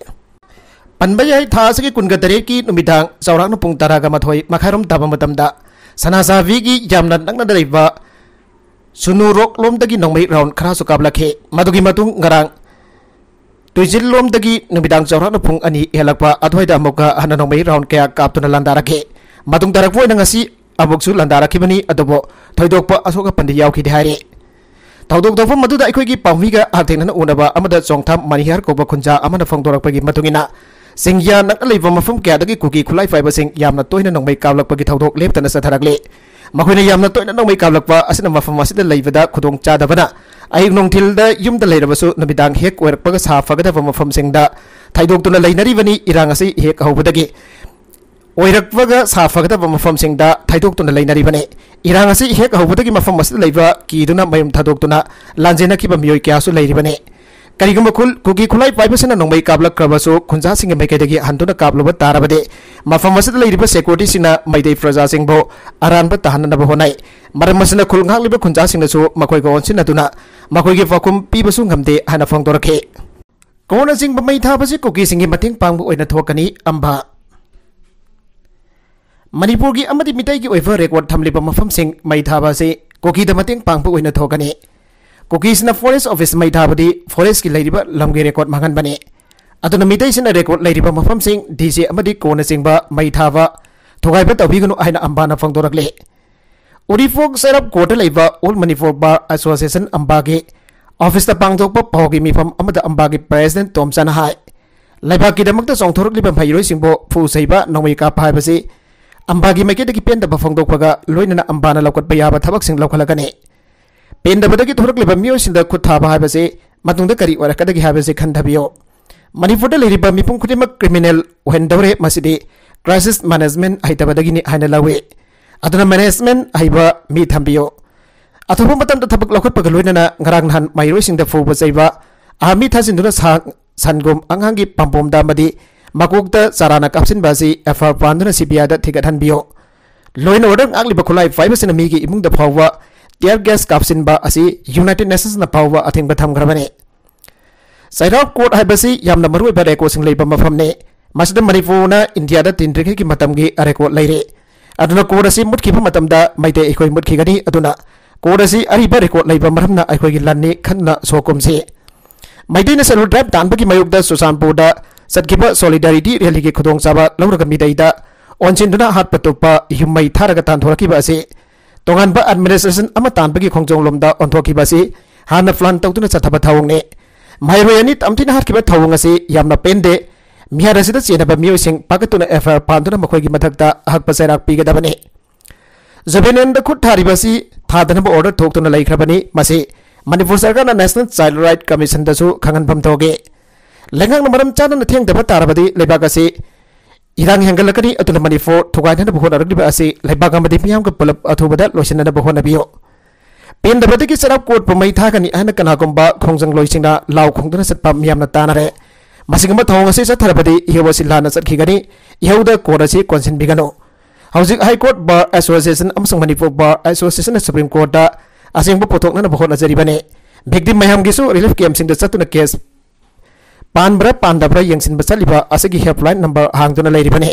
ꯄꯟꯕ ꯌꯥꯏ, ꯊꯥ ꯑꯁꯤꯒꯤ ꯀꯨꯟꯒ ꯇꯔꯦꯠꯀꯤ ꯅꯨꯃꯤꯗꯥꯡ ꯆꯥꯎꯔꯥꯛꯅ ꯄꯨꯡ ꯇꯔꯥꯒ ꯃꯥꯊꯣꯏ ꯃꯈꯥꯏꯔꯣꯝ ꯇꯥꯕ ꯃꯇꯝꯗ ꯁꯅꯥꯁꯥꯕꯤꯒꯤ ꯌꯥꯝꯅ ꯅꯛꯅ ꯂꯩꯕ ꯁꯨꯅꯨ ꯔꯣꯛ ꯂꯣꯝꯗꯒꯤ ꯅꯣꯡꯃꯩ round ꯈꯔꯁꯨ ꯀꯥꯞꯂꯛꯈꯤ꯫ ꯃꯗꯨꯒꯤ ꯃꯇꯨꯡ ꯉꯔꯥꯡ ꯇꯨꯏꯖꯤꯜ ꯂꯣꯝꯗꯒꯤ ꯅꯨꯃꯤꯗꯥꯡ ꯆꯥꯎꯔꯥꯛꯅ ꯄꯨꯡ ꯑꯅꯤ ꯍꯦꯜꯂꯛꯄ ꯑꯗꯨꯋꯥꯏꯗ ꯑꯃꯨꯛꯀ ꯍꯟꯅ ꯅꯣꯡꯃꯩ round ꯀꯌꯥ ꯀꯥꯞꯇꯨꯅ ꯂꯥꯟꯗꯥꯔꯛꯈꯤ꯫ ꯃꯇꯨꯡ ꯇꯥꯔꯛꯄ ꯑꯣꯏꯅ ꯉꯁꯤ ꯑꯃꯨꯛꯁꯨ ꯂꯥꯟꯗꯥꯔꯛꯈꯤꯕꯅꯤ, ꯑꯗꯨꯕꯨ ꯊꯣꯏꯗꯣꯛꯄ ꯑꯁꯣꯛ ꯑꯄꯟꯗꯤ ꯌꯥꯎꯈꯤꯗꯦ ꯍꯥꯏꯔꯤ꯫ ꯊꯧꯗꯣꯛ ꯇꯧꯐꯝ ꯑꯗꯨꯗ ꯑꯩꯈꯣꯏꯒꯤ ꯄꯥꯎꯃꯤꯒ ꯍꯛꯊꯦꯡꯅꯅ ꯎꯅꯕ ꯑꯃꯗ ꯆꯣꯡꯊꯥꯝ ꯃꯅꯤꯍꯥꯔ ꯀꯧꯕ ꯈꯨꯟꯖꯥ ꯑꯃꯅ ꯐꯣꯡꯗꯣꯔꯛꯄꯒꯤ ꯃꯇꯨꯡ ꯏꯟꯅ, ꯆꯤꯡꯌꯥ ꯅꯛꯅ ꯂꯩꯕ ꯃꯐꯝ ꯀꯌꯥꯗꯒꯤ ꯀꯨꯀꯤ ꯈꯨꯠꯂꯥꯏ ꯄꯥꯏꯕꯁꯤꯡ ꯌꯥꯝꯅ ꯇꯣꯏꯅ ꯅꯣꯡꯃꯩ ꯀꯥꯞꯂꯛꯄꯒꯤ ꯊꯧꯗꯣꯛ ꯂꯦꯞꯇꯅ ꯆꯠꯊꯔꯛꯂꯤ꯫ ꯃꯈꯣꯏꯅ ꯌꯥꯝꯅ ꯇꯣꯏꯅ ꯅꯣꯡꯃꯩ ꯀꯥꯞꯂꯛꯄ ꯑꯁꯤꯅ ꯃꯐꯝ ꯑꯁꯤꯗ ꯂꯩꯕꯗ ꯈꯨꯗꯣꯡ ꯆꯥꯗꯕꯅ ꯑꯌꯨꯛ ꯅꯨꯡꯊꯤꯜꯗ ꯌꯨꯝꯗ ꯂꯩꯔꯕꯁꯨ ꯅꯨꯃꯤꯗꯥꯡ ꯍꯦꯛ ꯑꯣꯏꯔꯛꯄꯒ ꯁꯥ ꯐꯒꯗꯕ ꯃꯐꯝꯁꯤꯡꯗ ꯊꯩꯗꯣꯛꯇꯨꯅ ꯂꯩꯅꯔꯤꯕꯅꯤ꯫ ꯏꯔꯥꯡ ꯑꯁꯤ ꯍꯦꯛ ꯍꯧꯕꯗꯒꯤ ꯑꯣꯏꯔꯛꯄꯒ ꯁꯥ ꯐꯒꯗꯕ ꯃꯐꯝꯁꯤꯡꯗ ꯊꯩꯗꯣꯛꯇꯨꯅ ꯂꯩꯅꯔꯤꯕꯅꯤ꯫ ꯏꯔꯥꯡ ꯑꯁꯤ ꯍꯦꯛ ꯍꯧꯕꯗꯒꯤ ꯃꯐꯝ ꯑꯁꯤꯗ ꯂꯩꯕ ꯀꯤꯗꯨꯅ ꯃꯌꯨꯝ ꯊꯥꯗꯣꯛꯇꯨꯅ ꯂꯥꯟꯖꯦꯟꯅꯈꯤꯕ ꯃꯤꯑꯣꯏ ꯀꯌꯥꯁꯨ ꯂꯩꯔꯤꯕꯅꯤ꯫ ꯀꯔꯤꯒꯨꯝꯕ ꯈꯨꯜ-, ꯀꯨꯀꯤ ꯈꯨꯠꯂꯥꯏ ꯄꯥꯏꯕꯁꯤꯡꯅ ꯅꯣꯡꯃꯩ ꯀꯥꯞꯂꯛꯈ꯭ꯔꯕꯁꯨ, ꯈꯨꯟꯖꯥꯁꯤꯡꯒꯤ ꯃꯥꯏꯀꯩꯗꯒꯤ ꯍꯟꯗꯨꯅ ꯀꯥꯞꯂꯨꯕ ꯇꯥꯔꯕꯗꯤ, ꯃꯐꯝ ꯑꯁꯤꯗ ꯂꯩꯔꯤꯕ ꯁꯦꯀ꯭ꯌꯨꯔꯤꯇꯤꯁꯤꯡꯅ ꯃꯩꯇꯩ ꯄ꯭ꯔꯖꯥꯁꯤꯡꯕꯨ ꯑꯔꯥꯟꯕ ꯇꯥꯍꯟꯅꯅꯕ ꯍꯣꯠꯅꯩ꯫ ꯃꯔꯝ ꯑꯁꯤꯅ ꯈꯨꯜ ꯉꯥꯛꯂꯤꯕ ꯈꯨꯟꯖꯥꯁꯤꯡꯅꯁꯨ ꯃꯈꯣꯏꯒ ꯑꯣꯟꯁꯤꯟꯅꯗꯨꯅ ꯃꯈꯣꯏꯒꯤ ꯄꯥꯎꯈꯨꯝ ꯄꯤꯕꯁꯨ ꯉꯝꯗꯦ ꯍꯥꯏꯅ ꯐꯣꯡꯗꯣꯔꯛꯈꯤ꯫ ꯀꯣꯔꯅꯆꯤꯡꯕ ꯃꯩ ꯊꯥꯕꯁꯤ ꯀꯨꯀꯤꯁꯤꯡꯒꯤ ꯃꯇꯦꯡ ꯄꯥꯡꯕ ꯑꯣꯏꯅ ꯊꯣꯛꯀꯅꯤ꯫ ꯑꯝꯕꯥ꯫ ꯃꯅꯤꯄꯨꯔꯒꯤ ꯑꯃꯗꯤ ꯃꯤꯇꯩꯒꯤ ꯑꯣꯏꯕ ꯔꯦꯀꯣꯔꯗ ꯊꯝꯂꯤꯕ ꯃꯐꯝꯁꯤꯡ ꯃꯩ ꯊꯥꯕ ꯑꯁꯤ ꯀꯨꯀꯤꯗ ꯃꯇꯦꯡ ꯄꯥꯡꯕ ꯑꯣꯏꯅ ꯊꯣꯛꯀꯅꯤ꯫ ꯀꯨꯀꯤꯁꯤꯅ ꯐꯣꯔꯦꯁ ꯑꯣꯐꯤꯁ ꯃꯩ ꯊꯥꯕꯗꯤ ꯐꯣꯔꯦꯁꯀꯤ ꯂꯩꯔꯤꯕ ꯂꯝꯒꯤ ꯔꯦꯀꯣꯔꯗ ꯃꯥꯡꯍꯟꯕꯅꯤ꯫ ꯑꯗꯨꯅ ꯃꯤꯇꯩꯁꯤꯡꯅ ꯔꯦꯀꯣꯔꯗ ꯂꯩꯔꯤꯕ ꯃꯐꯝꯁꯤꯡ, ꯗꯤ ꯖꯦ ꯑꯃꯗꯤ ꯀꯣꯔꯅꯆꯤꯡꯕ ꯃꯩ ꯊꯥꯕ ꯊꯨꯒꯥꯏꯕ ꯇꯧꯕꯤꯒꯅꯨ ꯍꯥꯏꯅ ꯑꯝꯕꯥꯅ ꯐꯣꯡꯗꯣꯔꯛꯂꯤ꯫ ꯎꯔꯤꯄꯣꯛ ꯆꯩꯔꯞ ꯀꯣꯔꯠꯇ ꯂꯩꯕ ꯑꯣꯜ ꯃꯅꯤꯄꯨꯔ ꯕꯥꯔ ꯑꯦꯁꯣꯁꯤꯌꯦꯁꯟ ꯑꯝꯕꯥꯒꯤ ꯑꯣꯐꯤꯁꯇ ꯄꯥꯡꯊꯣꯛꯄ ꯄꯥꯎꯒꯤ ꯃꯤꯐꯝ ꯑꯃꯗ ꯑꯝꯕꯥꯒꯤ ꯄ꯭ꯔꯦꯁꯤꯗꯦꯟꯠ ꯇꯣꯝꯆꯥꯅ ꯍꯥꯏ, ꯂꯩꯕꯥꯛꯀꯤꯗꯃꯛꯇ ꯆꯣꯡꯊꯣꯔꯛꯂꯤꯕ ꯃꯍꯩꯔꯣꯏꯁꯤꯡꯕꯨ ꯐꯨ ꯁꯩꯕ, ꯅꯣꯡꯃꯩ ꯀꯥꯞꯄ ꯍꯥꯏꯕꯁꯤ ꯑꯝꯕꯥꯒꯤ ꯃꯥꯏꯀꯩꯗꯒꯤ ꯄꯦꯟꯗꯕ ꯐꯣꯡꯗꯣꯛꯄꯒ ꯂꯣꯏꯅꯅ ꯑꯝꯕꯥꯅ ꯂꯧꯈꯠꯄ ꯌꯥꯕ ꯊꯕꯛꯁꯤꯡ ꯂꯧꯈꯠꯂꯒꯅꯤ꯫ ꯄꯦꯟꯗꯕꯗꯒꯤ ꯊꯣꯔꯛꯂꯤꯕ ꯃꯤꯑꯣꯏꯁꯤꯡꯗ ꯈꯨꯠ ꯊꯥꯕ ꯍꯥꯏꯕꯁꯤ ꯃꯇꯨꯡꯗ ꯀꯔꯤ ꯑꯣꯏꯔꯛꯀꯗꯒꯦ ꯍꯥꯏꯕꯁꯤ ꯈꯟꯊꯕꯤꯌꯨ꯫ ꯃꯅꯤꯄꯨꯔꯗ ꯂꯩꯔꯤꯕ ꯃꯤꯄꯨꯝ ꯈꯨꯗꯤꯡꯃꯛ ꯀ꯭ꯔꯤꯃꯤꯅꯦꯜ ꯑꯣꯏꯍꯟꯗꯧꯔꯦ꯫ ꯃꯁꯤꯗꯤ ꯀ꯭ꯔꯥꯏꯁꯤꯁ ꯃꯦꯅꯦꯖꯃꯦꯟꯠ ꯍꯩꯇꯕꯗꯒꯤꯅꯤ ꯍꯥꯏꯅ ꯂꯧꯏ꯫ ꯑꯗꯨꯅ ꯃꯦꯅꯦꯖꯃꯦꯟꯠ ꯍꯩꯕ ꯃꯤ ꯊꯝꯕꯤꯌꯨ꯫ ꯑꯊꯨꯕ ꯃꯇꯝꯗ ꯊꯕꯛ ꯂꯧꯈꯠꯄꯒ ꯂꯣꯏꯅꯅ ꯉꯔꯥꯡ ꯅꯍꯥꯟ ꯃꯍꯩꯔꯣꯏꯁꯤꯡꯗ ꯐꯨꯕ ꯆꯩꯕ, ꯑꯥꯔꯃꯤ ꯊꯥꯖꯤꯟꯗꯨꯅ ꯁꯥ ꯁꯟꯒꯨꯝ ꯑꯉꯥꯡꯒꯤ ꯄꯥꯝꯕꯣꯝꯗ ꯑꯃꯗꯤ ꯃꯀꯣꯛꯇ ꯆꯥꯔꯥꯅ ꯀꯥꯞꯁꯤꯟꯕ ꯑꯁꯤ ꯑꯦꯐ ꯑꯥꯏ ꯑꯥꯔ ꯄꯥꯟꯗꯨꯅ ꯁꯤ ꯕꯤ ꯑꯥꯏꯗ ꯊꯤꯒꯠꯍꯟꯕꯤꯌꯨ꯫ ꯂꯣ ꯑꯦꯟ ꯑꯣꯔꯗꯔ ꯉꯥꯛꯂꯤꯕ ꯈꯨꯠꯂꯥꯏ ꯄꯥꯏꯕꯁꯤꯡꯅ ꯃꯤꯒꯤ ꯏꯃꯨꯡꯗ ꯐꯥꯎꯕ ꯇꯤꯌꯔ ꯒ꯭ꯌꯥꯁ ꯀꯥꯞꯁꯤꯟꯕ ꯑꯁꯤ ꯌꯨꯅꯥꯏꯇꯦꯗ ꯅꯦꯁꯟꯁꯅ ꯐꯥꯎꯕ ꯑꯊꯤꯡꯕ ꯊꯝꯈ꯭ꯔꯕꯅꯤ꯫ ꯆꯩꯔꯥꯎ ꯀꯣꯔꯠ ꯍꯥꯏꯕꯁꯤ ꯌꯥꯝꯅ ꯃꯔꯨꯑꯣꯏꯕ ꯔꯦꯀꯣꯔꯠꯁꯤꯡ ꯂꯩꯕ ꯃꯐꯝꯅꯤ꯫ ꯃꯁꯤꯗ ꯃꯅꯤꯄꯨꯔꯅ ꯏꯟꯗꯤꯌꯥꯗ ꯇꯤꯟꯗ꯭ꯔꯤꯉꯩꯒꯤ ꯃꯇꯝꯒꯤ ꯔꯦꯀꯣꯔꯠ ꯂꯩꯔꯦ꯫ ꯑꯗꯨꯅ ꯀꯣꯔꯠ ꯑꯁꯤ ꯃꯨꯠꯈꯤꯕ ꯃꯇꯝꯗ ꯃꯩꯇꯩ ꯑꯩꯈꯣꯏ ꯃꯨꯠꯈꯤꯒꯅꯤ꯫ ꯑꯗꯨꯅ ꯀꯣꯔꯠ ꯑꯁꯤ ꯑꯔꯤꯕ ꯔꯦꯀꯣꯔꯠ ꯂꯩꯕ ꯃꯔꯝꯅ ꯑꯩꯈꯣꯏꯒꯤ ꯂꯟꯅꯤ ꯈꯟꯅ ꯁꯣꯛꯀꯨꯝꯁꯤ꯫ ꯃꯩꯇꯩꯅ ꯁꯦꯂꯨꯜ ꯇ꯭ꯔꯥꯏꯕ ꯇꯥꯟꯕꯒꯤ ꯃꯥꯌꯣꯛꯇ ꯆꯨꯔꯆꯥꯟꯄꯨꯔꯗ ꯆꯠꯈꯤꯕ ꯁꯣꯂꯤꯗꯥꯔꯤꯇꯤ ꯔꯦꯂꯤꯒꯤ ꯈꯨꯗꯣꯡꯆꯥꯕ ꯂꯧꯔꯒ ꯃꯤꯇꯩꯗ ꯑꯣꯟꯁꯤꯟꯗꯨꯅ ꯍꯥꯠꯄ ꯇꯨꯞꯄ ꯌꯨꯝ ꯃꯩ ꯊꯥꯔꯒ ꯇꯥꯟꯊꯣꯔꯛꯈꯤꯕ ꯑꯁꯤ ꯇꯣꯉꯥꯟꯕ ꯑꯦꯗꯃꯤꯅꯤꯁꯇ꯭ꯔꯦꯁꯟ ꯑꯃ ꯇꯥꯟꯕꯒꯤ ꯈꯣꯡꯖꯣꯝ ꯂꯣꯝꯗ ꯑꯣꯟꯊꯣꯛꯈꯤꯕ ꯑꯁꯤ ꯍꯥꯟꯅ ꯄ꯭ꯂꯥꯟ ꯇꯧꯗꯨꯅ ꯆꯠꯊꯕ ꯊꯧꯑꯣꯡꯅꯤ꯫ ꯃꯍꯩꯔꯣꯏ ꯑꯅꯤ ꯇꯝꯊꯤꯅ ꯍꯥꯠꯈꯤꯕ ꯊꯧꯑꯣꯡ ꯑꯁꯤ ꯌꯥꯝꯅ ꯄꯦꯟꯗꯦ꯫ ꯃꯤꯍꯥꯠ ꯑꯁꯤꯗ ꯆꯦꯟꯅꯕ ꯃꯤꯑꯣꯏꯁꯤꯡ ꯄꯥꯏꯈꯠꯇꯨꯅ ꯑꯦꯐ ꯑꯥꯏ ꯑꯥꯔ ꯄꯥꯟꯗꯨꯅ ꯃꯈꯣꯏꯒꯤ ꯃꯊꯛꯇ ꯑꯍꯛꯄ ꯆꯩꯔꯥꯛ ꯄꯤꯒꯗꯕꯅꯤ꯫ ꯖꯨꯕꯦꯅꯦꯟꯗ ꯈꯨꯠ ꯊꯥꯔꯤꯕ ꯑꯁꯤ ꯊꯥꯗꯅꯕ ꯑꯣꯔꯗꯔ ꯊꯣꯛꯇꯨꯅ ꯂꯩꯈ꯭ꯔꯕꯅꯤ꯫ ꯃꯁꯤ ꯃꯅꯤꯄꯨꯔ ꯁꯔꯀꯥꯔꯅ ꯅꯦꯁꯅꯦꯜ ꯆꯥꯏꯜ ꯔꯥꯏꯠ ꯀꯃꯤꯁꯟꯗꯁꯨ ꯈꯪꯍꯟꯐꯝ ꯊꯣꯛꯏ꯫ ꯂꯩꯉꯥꯛꯅ ꯃꯔꯝ ꯆꯥꯗꯅ ꯊꯦꯡꯊꯕ ꯇꯥꯔꯕꯗꯤ ꯂꯩꯕꯥꯛ ꯑꯁꯤ ꯏꯔꯥꯡ ꯍꯦꯟꯒꯠꯂꯛꯀꯅꯤ꯫ ꯑꯗꯨꯅ ꯃꯅꯤꯄꯨꯔ ꯊꯨꯒꯥꯏꯅꯅꯕ ꯍꯣꯠꯅꯔꯛꯂꯤꯕ ꯑꯁꯤ ꯂꯩꯕꯥꯛ ꯑꯃꯗꯤ ꯃꯤꯌꯥꯝꯒ ꯄꯨꯂꯞ ꯑꯊꯨꯕꯗ ꯂꯣꯏꯁꯤꯟꯅꯅꯕ ꯍꯣꯠꯅꯕꯤꯌꯨ꯫ ꯄꯦꯟꯗꯕꯗꯒꯤ ꯆꯩꯔꯥꯎ ꯀꯣꯔꯠꯄꯨ ꯃꯩ ꯊꯥꯒꯅꯤ ꯍꯥꯏꯅ ꯀꯅꯥꯒꯨꯝꯕ ꯈꯣꯡꯖꯪꯂꯣꯏꯁꯤꯡꯅ ꯂꯥꯎ ꯈꯣꯡꯗꯨꯅ ꯆꯠꯄ ꯃꯤꯌꯥꯝꯅ ꯇꯥꯅꯔꯦ꯫ ꯃꯁꯤꯒꯨꯝꯕ ꯊꯧꯑꯣꯡ ꯑꯁꯤ ꯆꯠꯊꯔꯕꯗꯤ ꯏꯍꯧ ꯑꯁꯤ ꯂꯥꯟꯅ ꯆꯠꯈꯤꯒꯅꯤ꯫ ꯏꯍꯧꯗ ꯀꯣꯔꯠ ꯑꯁꯤ ꯀꯣꯟꯁꯤꯟꯕꯤꯒꯅꯨ꯫ ꯍꯧꯖꯤꯛ ꯍꯥꯏ ꯀꯣꯔꯠ, ꯕꯥꯔ ꯑꯦꯁꯣꯁꯤꯌꯦꯁꯟ ꯑꯃꯁꯨꯡ ꯃꯅꯤꯄꯨꯔ ꯕꯥꯔ ꯑꯦꯁꯣꯁꯤꯌꯦꯁꯟꯅ ꯁꯨꯄ꯭ꯔꯤꯝ ꯀꯣꯔꯠꯇ ꯑꯁꯦꯡꯕ ꯄꯨꯊꯣꯛꯅꯅꯕ ꯍꯣꯠꯅꯖꯔꯤꯕꯅꯤ꯫ ꯚꯤꯛꯇꯤꯝ ꯃꯌꯥꯝꯒꯤꯁꯨ ꯔꯤꯂꯤꯐ ꯀꯦꯝꯞꯁꯤꯡꯗ ꯆꯠꯇꯨꯅ ꯀꯦꯁ ꯄꯥꯟꯕ꯭ꯔꯥ ꯄꯥꯟꯗꯕ꯭ꯔꯥ ꯌꯦꯡꯁꯤꯟꯕ ꯆꯠꯂꯤꯕ ꯑꯁꯤꯒꯤ ꯍꯦꯜꯞꯂꯥꯏꯟ ꯅꯝꯕꯔ ꯍꯥꯡꯗꯨꯅ ꯂꯩꯔꯤꯕꯅꯤ꯫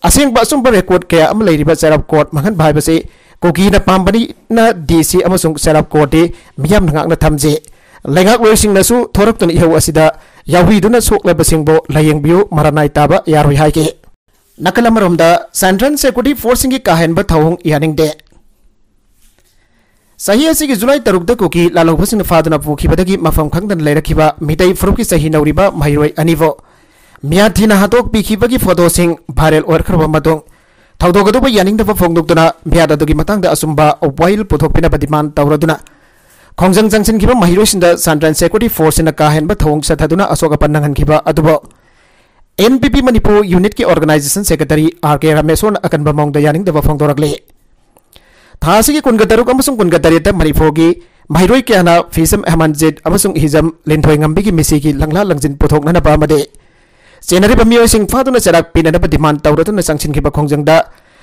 ꯑꯁꯦꯡꯕ ꯑꯆꯨꯝꯕ ꯔꯦꯀꯣꯔꯠ ꯀꯌꯥ ꯑꯃ ꯂꯩꯔꯤꯕ ꯆꯩꯔꯥꯎ ꯀꯣꯔꯠ ꯃꯥꯡꯍꯟꯕ ꯍꯥꯏꯕꯁꯤ ꯀꯨꯀꯤꯅ ꯄꯥꯝꯕꯅꯤꯅ ꯗꯤ ꯁꯤ ꯑꯃꯁꯨꯡ ꯆꯩꯔꯥꯎ ꯀꯣꯔꯠꯇꯤ ꯃꯤꯌꯥꯝꯅ ꯉꯥꯛꯅ ꯊꯝꯖꯤ꯫ ꯂꯩꯉꯥꯛꯂꯣꯏꯁꯤꯡꯅꯁꯨ ꯊꯣꯔꯛꯇꯨꯅ ꯏꯍꯧ ꯑꯁꯤꯗ ꯌꯥꯎꯕꯤꯗꯨꯅ ꯁꯣꯛꯂꯕꯁꯤꯡꯕꯨ ꯂꯥꯌꯦꯡꯕꯤꯌꯨ, ꯃꯔꯥ ꯅꯥꯏ ꯇꯥꯕ ꯌꯥꯔꯣꯏ ꯍꯥꯏꯈꯤ꯫ ꯅꯥꯀꯜ ꯑꯃꯔꯣꯝꯗ, ꯁꯦꯟꯇ꯭ꯔꯦꯜ ꯁꯦꯀ꯭ꯌꯨꯔꯤꯇꯤ ꯐꯣꯔꯁꯁꯤꯡꯒꯤ ꯀꯥ ꯍꯦꯟꯕ ꯊꯧꯑꯣꯡ ꯌꯥꯅꯤꯡꯗꯦ꯫ ꯆꯍꯤ ꯑꯁꯤꯒꯤ ꯖꯨꯂꯥꯏ ꯇꯔꯨꯛꯇ ꯀꯨꯀꯤ ꯂꯥꯜꯍꯧꯕꯁꯤꯡꯅ ꯐꯥꯗꯨꯅ ꯄꯨꯈꯤꯕꯗꯒꯤ ꯃꯐꯝ ꯈꯪꯗꯅ ꯂꯩꯔꯛꯈꯤꯕ ꯃꯤꯇꯩ ꯐꯨꯔꯨꯞꯀꯤ ꯆꯍꯤ ꯅꯧꯔꯤꯕ ꯃꯍꯩꯔꯣꯏ ꯑꯅꯤꯕꯨ ꯃꯤꯌꯥꯊꯤꯅ ꯍꯥꯠꯇꯣꯛꯄꯤꯈꯤꯕꯒꯤ ꯐꯣꯇꯣꯁꯤꯡ ꯚꯥꯏꯔꯦꯜ ꯑꯣꯏꯔꯛꯈ꯭ꯔꯕ ꯃꯇꯨꯡ, ꯊꯧꯗꯣꯛ ꯑꯗꯨꯕꯨ ꯌꯥꯅꯤꯡꯗꯕ ꯐꯣꯡꯗꯣꯛꯇꯨꯅ ꯃꯤꯌꯥꯠ ꯑꯗꯨꯒꯤ ꯃꯇꯥꯡꯗ ꯑꯆꯨꯝꯕ ꯋꯥꯌꯦꯜ ꯄꯨꯊꯣꯛꯄꯤꯅꯕ ꯗꯤꯃꯥꯟ ꯇꯧꯔꯗꯨꯅ ꯈꯣꯡꯖꯪ ꯆꯪꯁꯤꯟꯈꯤꯕ ꯃꯍꯩꯔꯣꯏꯁꯤꯡꯗ ꯁꯦꯟꯇ꯭ꯔꯦꯜ ꯁꯦꯀ꯭ꯌꯨꯔꯤꯇꯤ ꯐꯣꯔꯁꯁꯤꯅ ꯀꯥ ꯍꯦꯟꯕ ꯊꯧꯑꯣꯡ ꯆꯠꯊꯗꯨꯅ ꯑꯁꯣꯛ ꯑꯄꯟ ꯅꯪꯍꯟꯈꯤꯕ ꯑꯗꯨꯕꯨ ꯑꯦꯟ ꯄꯤ ꯄꯤ ꯃꯅꯤꯄꯨꯔ ꯌꯨꯅꯤꯠꯀꯤ ꯑꯣꯔꯒꯅꯥꯏꯖꯦꯁꯟ ꯁꯦꯀ꯭ꯔꯦꯇꯔꯤ ꯑꯥꯔ ꯀꯦ ꯔꯥꯃꯦꯁꯣꯔꯅ ꯑꯀꯟꯕ ꯃꯑꯣꯡꯗ ꯌꯥꯅꯤꯡꯗꯕ ꯐꯣꯡꯗꯣꯔꯛꯂꯤ꯫ ꯊꯥ ꯑꯁꯤꯒꯤ ꯀꯨꯟꯒ ꯇꯔꯨꯛ ꯑꯃꯁꯨꯡ ꯀꯨꯟꯒ ꯇꯔꯦꯠꯇ ꯃꯅꯤꯄꯨꯔꯒꯤ ꯃꯍꯩꯔꯣꯏ ꯀꯌꯥꯅ ꯐꯤꯁꯝ ꯍꯦꯃꯟꯖꯤꯠ ꯑꯃꯁꯨꯡ ꯍꯤꯖꯝ ꯂꯤꯟꯊꯣꯏ ꯉꯝꯕꯤꯒꯤ ꯃꯤꯁꯤꯒꯤ ꯂꯪꯂꯥ ꯂꯪꯖꯤꯟ ꯄꯨꯊꯣꯛꯅꯅꯕ ꯑꯃꯗꯤ ꯆꯦꯟꯅꯔꯤꯕ ꯃꯤꯑꯣꯏꯁꯤꯡ ꯐꯥꯗꯨꯅ ꯆꯩꯔꯥꯛ ꯄꯤꯅꯅꯕ ꯗꯤꯃꯥꯟ ꯇꯧꯔꯗꯨꯅ ꯆꯪꯁꯤꯟꯈꯤꯕ ꯈꯣꯡꯖꯪꯗ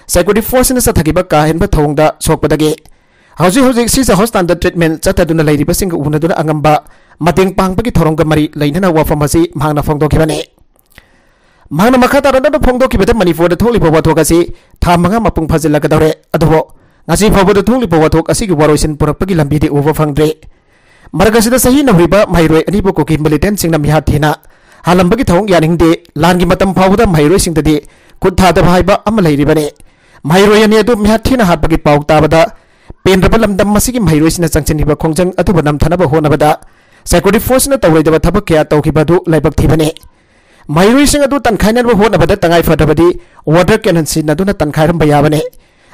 ꯁꯦꯀ꯭ꯌꯨꯔꯤꯇꯤ ꯐꯣꯔꯁꯁꯤꯅ ꯆꯠꯊꯈꯤꯕ ꯀꯥ ꯍꯦꯟꯕ ꯊꯧꯑꯣꯡꯗ ꯁꯣꯛꯄꯗꯒꯤ ꯍꯧꯖꯤꯛ ꯍꯧꯖꯤꯛ ꯁꯤꯖ ꯍꯣꯁꯄꯤꯇꯥꯜꯗ ꯇ꯭ꯔꯤꯠꯃꯦꯟ ꯆꯠꯊꯗꯨꯅ ꯂꯩꯔꯤꯕꯁꯤꯡꯒ ꯎꯅꯗꯨꯅ ꯑꯉꯝꯕ ꯃꯇꯦꯡ ꯄꯥꯡꯕꯒꯤ ꯊꯧꯔꯝꯒ ꯃꯔꯤ ꯂꯩꯅꯅ ꯋꯥꯐꯝ ꯑꯁꯤ ꯃꯍꯥꯛꯅ ꯐꯣꯡꯗꯣꯛꯈꯤꯕꯅꯤ꯫ ꯃꯍꯥꯛꯅ ꯃꯈꯥ ꯇꯥꯔꯛꯅ ꯐꯣꯡꯗꯣꯛꯈꯤꯕꯗ ꯃꯅꯤꯄꯨꯔꯗ ꯊꯣꯛꯂꯤꯕ ꯋꯥꯊꯣꯛ ꯑꯁꯤ ꯊꯥ ꯃꯉꯥ ꯃꯄꯨꯡ ꯐꯥꯖꯤꯜꯂꯛꯀꯗꯧꯔꯦ꯫ ꯑꯗꯨꯕꯨ ꯉꯁꯤ ꯐꯥꯎꯕꯗ ꯊꯣꯛꯂꯤꯕ ꯋꯥꯊꯣꯛ ꯑꯁꯤꯒꯤ ꯋꯥꯔꯣꯏꯁꯤꯟ ꯄꯨꯔꯛꯄꯒꯤ ꯂꯝꯕꯤꯗꯤ ꯎꯕ ꯐꯪꯗ꯭ꯔꯤ꯫ ꯃꯔꯛ ꯑꯁꯤꯗ ꯆꯍꯤ ꯅꯧꯔꯤꯕ ꯃꯍꯩꯔꯣꯏ ꯑꯅꯤꯕꯨ ꯀꯨꯀꯤ ꯃꯤꯂꯤꯇꯦꯟꯠꯁꯤꯡꯅ ꯃꯤꯍꯥꯠ ꯊꯤꯅ ꯍꯥꯜꯂꯝꯕꯒꯤ ꯊꯧꯑꯣꯡ ꯌꯥꯅꯤꯡꯗꯦ꯫ ꯂꯥꯟꯒꯤ ꯃꯇꯝ ꯐꯥꯎꯕꯗ ꯃꯍꯩꯔꯣꯏꯁꯤꯡꯗꯗꯤ ꯈꯨꯠ ꯊꯥꯗꯕ ꯍꯥꯏꯕ ꯑꯃ ꯂꯩꯔꯤꯕꯅꯤ꯫ ꯃꯍꯩꯔꯣꯏ ꯑꯅꯤ ꯑꯗꯨ ꯃꯤꯍꯥꯠ ꯊꯤꯅ ꯍꯥꯠꯄꯒꯤ ꯄꯥꯎ ꯇꯥꯕꯗ ꯄꯦꯟꯗ꯭ꯔꯕ ꯂꯝꯗꯝ ꯑꯁꯤꯒꯤ ꯃꯍꯩꯔꯣꯏꯁꯤꯡꯅ ꯆꯪꯁꯤꯟꯈꯤꯕ ꯈꯣꯡꯖꯪ ꯑꯗꯨꯕꯨ ꯅꯝꯊꯅꯕ ꯍꯣꯠꯅꯕꯗ ꯁꯦꯀ꯭ꯌꯨꯔꯤꯇꯤ ꯐꯣꯔꯁꯅ ꯇꯧꯔꯣꯏꯗꯕ ꯊꯕꯛ ꯀꯌꯥ ꯇꯧꯈꯤꯕ ꯑꯗꯨ ꯂꯥꯏꯕꯛ ꯊꯤꯕꯅꯤ꯫ ꯃꯍꯩꯔꯣꯏꯁꯤꯡ ꯑꯗꯨ ꯇꯟꯈꯥꯏꯅꯕ ꯍꯣꯠꯅꯕꯗ ꯇꯉꯥꯏ ꯐꯗ꯭ꯔꯕꯗꯤ ꯋꯥꯇꯔ ꯀꯦꯅꯟ ꯁꯤꯖꯤꯟꯅꯗꯨꯅ ꯇꯟꯈꯥꯏꯔꯝꯕ ꯌꯥꯕꯅꯤ꯫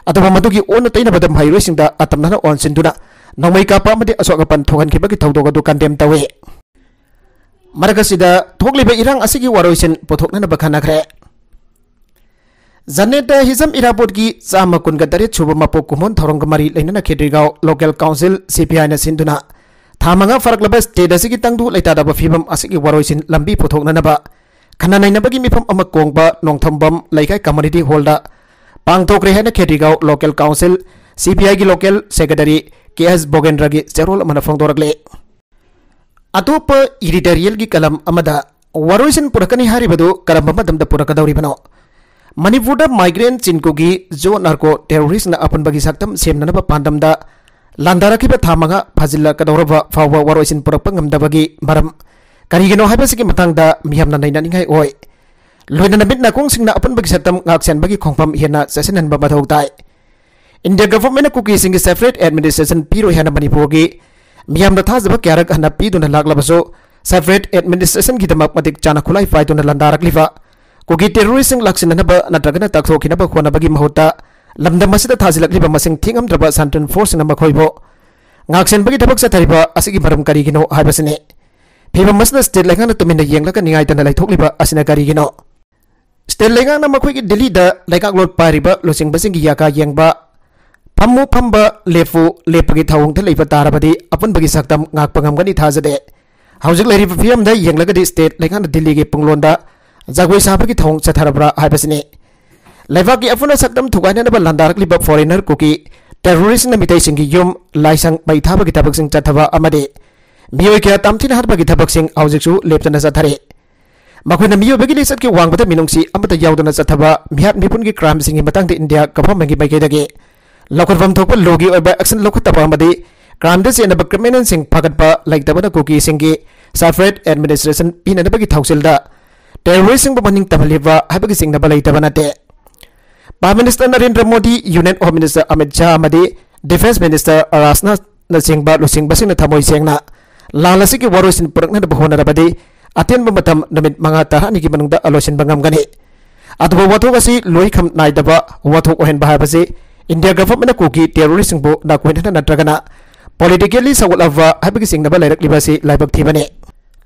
ꯑꯗꯨꯕꯨ ꯃꯗꯨꯒꯤ ꯑꯣꯟꯅ ꯇꯩꯅꯕꯗ ꯃꯍꯩꯔꯣꯏꯁꯤꯡꯗ ꯑꯇꯝꯅꯅ ꯑꯣꯟꯁꯤꯟꯗꯨꯅ ꯅꯣꯡꯃꯩ ꯀꯥꯞꯄ ꯑꯃꯗꯤ ꯑꯁꯣꯛ ꯑꯄꯟ ꯊꯣꯛꯍꯟꯈꯤꯕꯒꯤ ꯊꯧꯗꯣꯛ ꯑꯗꯨ ꯀꯟꯗꯦꯝ ꯇꯧꯏ꯫ ꯃꯔꯛ ꯑꯁꯤꯗ ꯊꯣꯛꯂꯤꯕ ꯏꯔꯥꯡ ꯑꯁꯤꯒꯤ ꯋꯥꯔꯣꯏꯁꯤꯟ ꯄꯨꯊꯣꯛꯅꯅꯕ ꯈꯟꯅꯈ꯭ꯔꯦ꯫ ꯖꯅꯦꯇꯥ ꯍꯤꯖꯝ ꯏꯔꯥꯕꯣꯠꯀꯤ ꯆꯥꯝꯃ ꯀꯨꯟꯒ ꯇꯔꯦꯠ ꯁꯨꯕ ꯃꯄꯣꯛ ꯀꯨꯝꯑꯣꯟ ꯊꯧꯔꯝꯒ ꯃꯔꯤ ꯂꯩꯅꯅ ꯈꯦꯇ꯭ꯔꯤꯒꯥꯎ ꯂꯣꯀꯦꯜ ꯀꯥꯎꯟꯁꯤꯜ, ꯁꯤ ꯄꯤ ꯑꯥꯏꯅ ꯁꯤꯟꯗꯨꯅ ꯊꯥ ꯃꯉꯥ ꯐꯥꯔꯛꯂꯕ ꯁ꯭ꯇꯦꯠ ꯑꯁꯤꯒꯤ ꯇꯪꯗꯨ ꯂꯩꯇꯥꯗꯕ ꯐꯤꯕꯝ ꯑꯁꯤꯒꯤ ꯋꯥꯔꯣꯏꯁꯤꯟ ꯂꯝꯕꯤ ꯄꯨꯊꯣꯛꯅꯅꯕ ꯈꯟꯅ ꯅꯩꯅꯕꯒꯤ ꯃꯤꯐꯝ ꯑꯃ ꯀꯣꯡꯕ ꯅꯣꯡꯊꯝꯕꯝ ꯂꯩꯀꯥꯏ ꯀꯝꯃ꯭ꯌꯨꯅꯤꯇꯤ ꯍꯣꯜꯗ ꯄꯥꯡꯊꯣꯛꯈ꯭ꯔꯦ ꯍꯥꯏꯅ ꯈꯦꯇ꯭ꯔꯤꯒꯥꯎ ꯂꯣꯀꯦꯜ ꯀꯥꯎꯟꯁꯤꯜ, ꯁꯤ ꯄꯤ ꯑꯥꯏꯒꯤ ꯂꯣꯀꯦꯜ ꯁꯦꯀ꯭ꯔꯦꯇꯔꯤ ꯀꯦ ꯑꯦꯁ ꯕꯣꯒꯦꯟꯗ꯭ꯔꯒꯤ ꯆꯦꯔꯣꯜ ꯑꯃꯅ ꯐꯣꯡꯗꯣꯔꯛꯂꯦ꯫ ꯑꯇꯣꯞꯄ ꯏꯗꯤꯇꯣꯔꯤꯌꯦꯜꯒꯤ ꯀꯂꯝ ꯑꯃꯗ ꯋꯥꯔꯣꯏꯁꯤꯟ ꯄꯨꯔꯛꯀꯅꯤ ꯍꯥꯏꯔꯤꯕꯗꯨ ꯀꯔꯝꯕ ꯃꯇꯝꯗ ꯄꯨꯔꯛꯀꯗꯧꯔꯤꯕꯅꯣ? ꯃꯅꯤꯄꯨꯔꯗ ꯃꯥꯏꯒ꯭ꯔꯦꯟ ꯆꯤꯟ ꯀꯨꯀꯤ ꯖꯣ ꯅꯥꯔꯀꯣ ꯇꯦꯔꯣꯔꯤꯁꯅ ꯑꯄꯨꯟꯕꯒꯤ ꯁꯛꯇꯝ ꯁꯦꯝꯅꯅꯕ ꯄꯥꯟꯗꯝꯗ ꯂꯥꯟꯗꯥꯔꯛꯈꯤꯕ ꯊꯥ ꯃꯉꯥ ꯐꯥꯖꯤꯜꯂꯛꯀꯗꯧꯔꯕ ꯐꯥꯎꯕ ꯋꯥꯔꯣꯏꯁꯤꯟ ꯄꯨꯔꯛꯄ ꯉꯝꯗꯕꯒꯤ ꯃꯔꯝ ꯀꯔꯤꯒꯤꯅꯣ ꯍꯥꯏꯕꯁꯤꯒꯤ ꯃꯇꯥꯡꯗ ꯃꯤꯌꯥꯝꯅ ꯅꯩꯅꯅꯤꯡꯉꯥꯏ ꯑꯣꯏ꯫ ꯂꯣꯏꯅꯅ ꯃꯤꯠ ꯅꯥꯀꯣꯡꯁꯤꯡꯅ ꯑꯄꯨꯟꯕꯒꯤ ꯁꯛꯇꯝ ꯉꯥꯛ ꯁꯦꯟꯕꯒꯤ ꯈꯣꯡꯐꯝ ꯍꯦꯟꯅ ꯆꯦꯠꯁꯤꯟꯍꯟꯕ ꯃꯊꯧ ꯇꯥꯏ꯫ ꯏꯟꯗꯤꯌꯥ ꯒꯚꯔꯟꯃꯦꯟꯠꯅ ꯀꯨꯀꯤꯁꯤꯡꯒꯤ ꯁꯦꯄꯔꯦꯠ ꯑꯦꯗꯃꯤꯅꯤꯁꯇ꯭ꯔꯦꯁꯟ ꯄꯤꯔꯣꯏ ꯍꯥꯏꯅ ꯃꯅꯤꯄꯨꯔꯒꯤ ꯃꯤꯌꯥꯝꯅ ꯊꯥꯖꯕ ꯀꯌꯥꯔꯛ ꯍꯟꯅ ꯄꯤꯗꯨꯅ ꯂꯥꯛꯂꯕꯁꯨ, ꯁꯦꯄꯔꯦꯠ ꯑꯦꯗꯃꯤꯅꯤꯁꯇ꯭ꯔꯦꯁꯟꯒꯤꯗꯃꯛ ꯃꯇꯤꯛ ꯆꯥꯅ ꯈꯨꯠꯂꯥꯏ ꯄꯥꯏꯗꯨꯅ ꯂꯥꯟꯗꯥꯔꯛꯂꯤꯕ ꯀꯨꯀꯤ ꯇꯦꯔꯣꯔꯤꯁꯁꯤꯡ ꯂꯥꯛꯁꯤꯟꯅꯅꯕ ꯅꯠꯇ꯭ꯔꯒꯅ ꯇꯥꯛꯊꯣꯛꯈꯤꯅꯕ ꯍꯣꯠꯅꯕꯒꯤ ꯃꯍꯨꯠꯇ, ꯂꯝꯗꯝ ꯑꯁꯤꯗ ꯊꯥꯖꯤꯜꯂꯛꯂꯤꯕ ꯃꯁꯤꯡ ꯊꯤꯉꯝꯗ꯭ꯔꯕ ꯁꯦꯟꯇ꯭ꯔꯦꯜ ꯐꯣꯔꯁꯁꯤꯡꯅ ꯃꯈꯣꯏꯕꯨ ꯉꯥꯛꯁꯦꯟꯕꯒꯤ ꯊꯕꯛ ꯆꯠꯊꯔꯤꯕ ꯑꯁꯤꯒꯤ ꯃꯔꯝ ꯀꯔꯤꯒꯤꯅꯣ ꯍꯥꯏꯕꯁꯤꯅꯤ꯫ ꯐꯤꯕꯝ ꯑꯁꯤꯗ ꯁ꯭ꯇꯦꯠ ꯂꯩꯉꯥꯛꯅ ꯇꯨꯃꯤꯟꯅ ꯌꯦꯡꯂꯒ ꯅꯤꯡꯉꯥꯏꯇꯅ ꯂꯩꯊꯣꯛꯂꯤꯕ ꯑꯁꯤꯅ ꯀꯔꯤꯒꯤꯅꯣ? ꯁ꯭ꯇꯦꯠ ꯂꯩꯉꯥꯛꯅ ꯃꯈꯣꯏꯒꯤ ꯗꯤꯜꯂꯤꯗ ꯂꯩꯉꯥꯛꯂꯣꯟ ꯄꯥꯏꯔꯤꯕ ꯂꯨꯆꯤꯡꯕꯁꯤꯡꯒꯤ ꯌꯥꯀꯥ ꯌꯦꯡꯕ, ꯐꯝꯃꯨ ꯐꯝꯕ, ꯂꯦꯞꯄꯨ ꯂꯦꯞꯄꯒꯤ ꯊꯧꯑꯣꯡꯗ ꯂꯩꯕ ꯇꯥꯔꯕꯗꯤ ꯑꯄꯨꯟꯕꯒꯤ ꯁꯛꯇꯝ ꯉꯥꯛꯄ ꯉꯝꯒꯅꯤ ꯊꯥꯖꯗꯦ꯫ ꯍꯧꯖꯤꯛ ꯂꯩꯔꯤꯕ ꯐꯤꯕꯝꯗ ꯌꯦꯡꯂꯒꯗꯤ ꯁ꯭ꯇꯦꯠ ꯂꯩꯉꯥꯛꯅ ꯗꯤꯜꯂꯤꯒꯤ ꯄꯨꯡꯂꯣꯟꯗ ꯖꯒꯣꯏ ꯁꯥꯕꯒꯤ ꯊꯧꯑꯣꯡ ꯆꯠꯊꯔꯕ꯭ꯔꯥ ꯍꯥꯏꯕꯁꯤꯅꯤ꯫ ꯂꯩꯕꯥꯛꯀꯤ ꯑꯄꯨꯟꯕ ꯁꯛꯇꯝ ꯊꯨꯒꯥꯏꯅꯅꯕ ꯂꯥꯟꯗꯥꯔꯛꯂꯤꯕ ꯐꯣꯔꯦꯅꯔ ꯀꯨꯀꯤ ꯇꯦꯔꯣꯔꯤꯁ꯭ꯠꯅ ꯃꯤꯇꯩꯁꯤꯡꯒꯤ ꯌꯨꯝ, ꯂꯥꯏꯁꯪ ꯃꯩ ꯊꯥꯕꯒꯤ ꯊꯕꯛꯁꯤꯡ ꯆꯠꯊꯕ ꯑꯃꯗꯤ ꯃꯤꯑꯣꯏ ꯀꯌꯥ ꯇꯝꯊꯤꯅ ꯍꯥꯠꯄꯒꯤ ꯊꯕꯛꯁꯤꯡ ꯍꯧꯖꯤꯛꯁꯨ ꯂꯦꯞꯇꯅ ꯆꯠꯊꯔꯤ꯫ ꯃꯈꯣꯏꯅ ꯃꯤꯑꯣꯏꯕꯒꯤ ꯂꯤꯆꯠꯀꯤ ꯋꯥꯡꯃꯗ ꯃꯤꯅꯨꯡꯁꯤ ꯑꯃꯠꯇ ꯌꯥꯎꯗꯅ ꯆꯠꯊꯕ ꯃꯤꯍꯥꯠ ꯃꯤꯄꯨꯟꯒꯤ ꯀ꯭ꯔꯥꯏꯝꯁꯤꯡꯒꯤ ꯃꯇꯥꯡꯗ ꯏꯟꯗꯤꯌꯥ ꯒꯚꯔꯟꯃꯦꯟꯠꯀꯤ ꯃꯥꯏꯀꯩꯗꯒꯤ ꯂꯧꯈꯠꯐꯝ ꯊꯣꯛꯄ ꯂꯣꯒꯤ ꯑꯣꯏꯕ ꯑꯦꯛꯁꯟ ꯂꯧꯈꯠꯇꯕ ꯑꯃꯗꯤ ꯀ꯭ꯔꯥꯏꯝꯗ ꯆꯦꯟꯅꯕ ꯀ꯭ꯔꯤꯃꯤꯅꯦꯜꯁꯤꯡ ꯐꯥꯒꯠꯄ ꯂꯩꯇꯕꯅ ꯀꯨꯀꯤꯁꯤꯡꯒꯤ ꯁꯦꯄꯔꯦꯠ ꯑꯦꯗꯃꯤꯅꯤꯁꯇ꯭ꯔꯦꯁꯟ ꯄꯤꯅꯅꯕꯒꯤ ꯊꯧꯁꯤꯜꯗ ꯇꯦꯔꯣꯔꯤꯁꯁꯤꯡꯕꯨ ꯃꯅꯤꯡ ꯇꯝꯍꯜꯂꯤꯕ ꯍꯥꯏꯕꯒꯤ ꯆꯤꯡꯅꯕ ꯂꯩꯇꯕ ꯅꯠꯇꯦ꯫ Prime minister Narendra Modi, union home minister Amit Shah ꯑꯃꯗꯤ ꯗꯤꯐꯦꯟꯁ ꯃꯤꯅꯤꯁꯇꯔ ꯔꯥꯖꯅꯥꯊꯅꯆꯤꯡꯕ ꯂꯨꯆꯤꯡꯕꯁꯤꯡꯅ ꯊꯃꯣꯏ ꯁꯦꯡꯅ ꯂꯥꯟ ꯑꯁꯤꯒꯤ ꯋꯥꯔꯣꯏꯁꯤꯟ ꯄꯨꯔꯛꯅꯅꯕ ꯍꯣꯠꯅꯔꯕꯗꯤ ꯑꯇꯦꯟꯕ ꯃꯇꯝ ꯅꯨꯃꯤꯠ ꯃꯉꯥ ꯇꯔꯥꯅꯤꯒꯤ ꯃꯅꯨꯡꯗ ꯂꯣꯏꯁꯤꯟꯕ ꯉꯝꯒꯅꯤ꯫ ꯑꯗꯨꯕꯨ ꯋꯥꯊꯣꯛ ꯑꯁꯤ ꯂꯣꯏꯈꯝ ꯅꯥꯏꯗꯕ ꯋꯥꯊꯣꯛ ꯑꯣꯏꯍꯟꯕ ꯍꯥꯏꯕꯁꯤ ꯏꯟꯗꯤꯌꯥ ꯒꯚꯔꯟꯃꯦꯟꯠꯅ ꯀꯨꯀꯤ ꯇꯦꯔꯣꯔꯤꯁ꯭ꯠꯁꯤꯡꯕꯨ ꯅꯥꯀꯣꯏꯅꯅ ꯅꯠꯇ꯭ꯔꯒꯅ ꯄꯣꯂꯤꯇꯤꯀꯦꯜꯂꯤ ꯁꯧꯒꯠꯂꯕ ꯍꯥꯏꯕꯒꯤ ꯆꯤꯡꯅꯕ ꯂꯩꯔꯛꯂꯤꯕ ꯑꯁꯤ ꯂꯥꯏꯕꯛ ꯊꯤꯕꯅꯤ꯫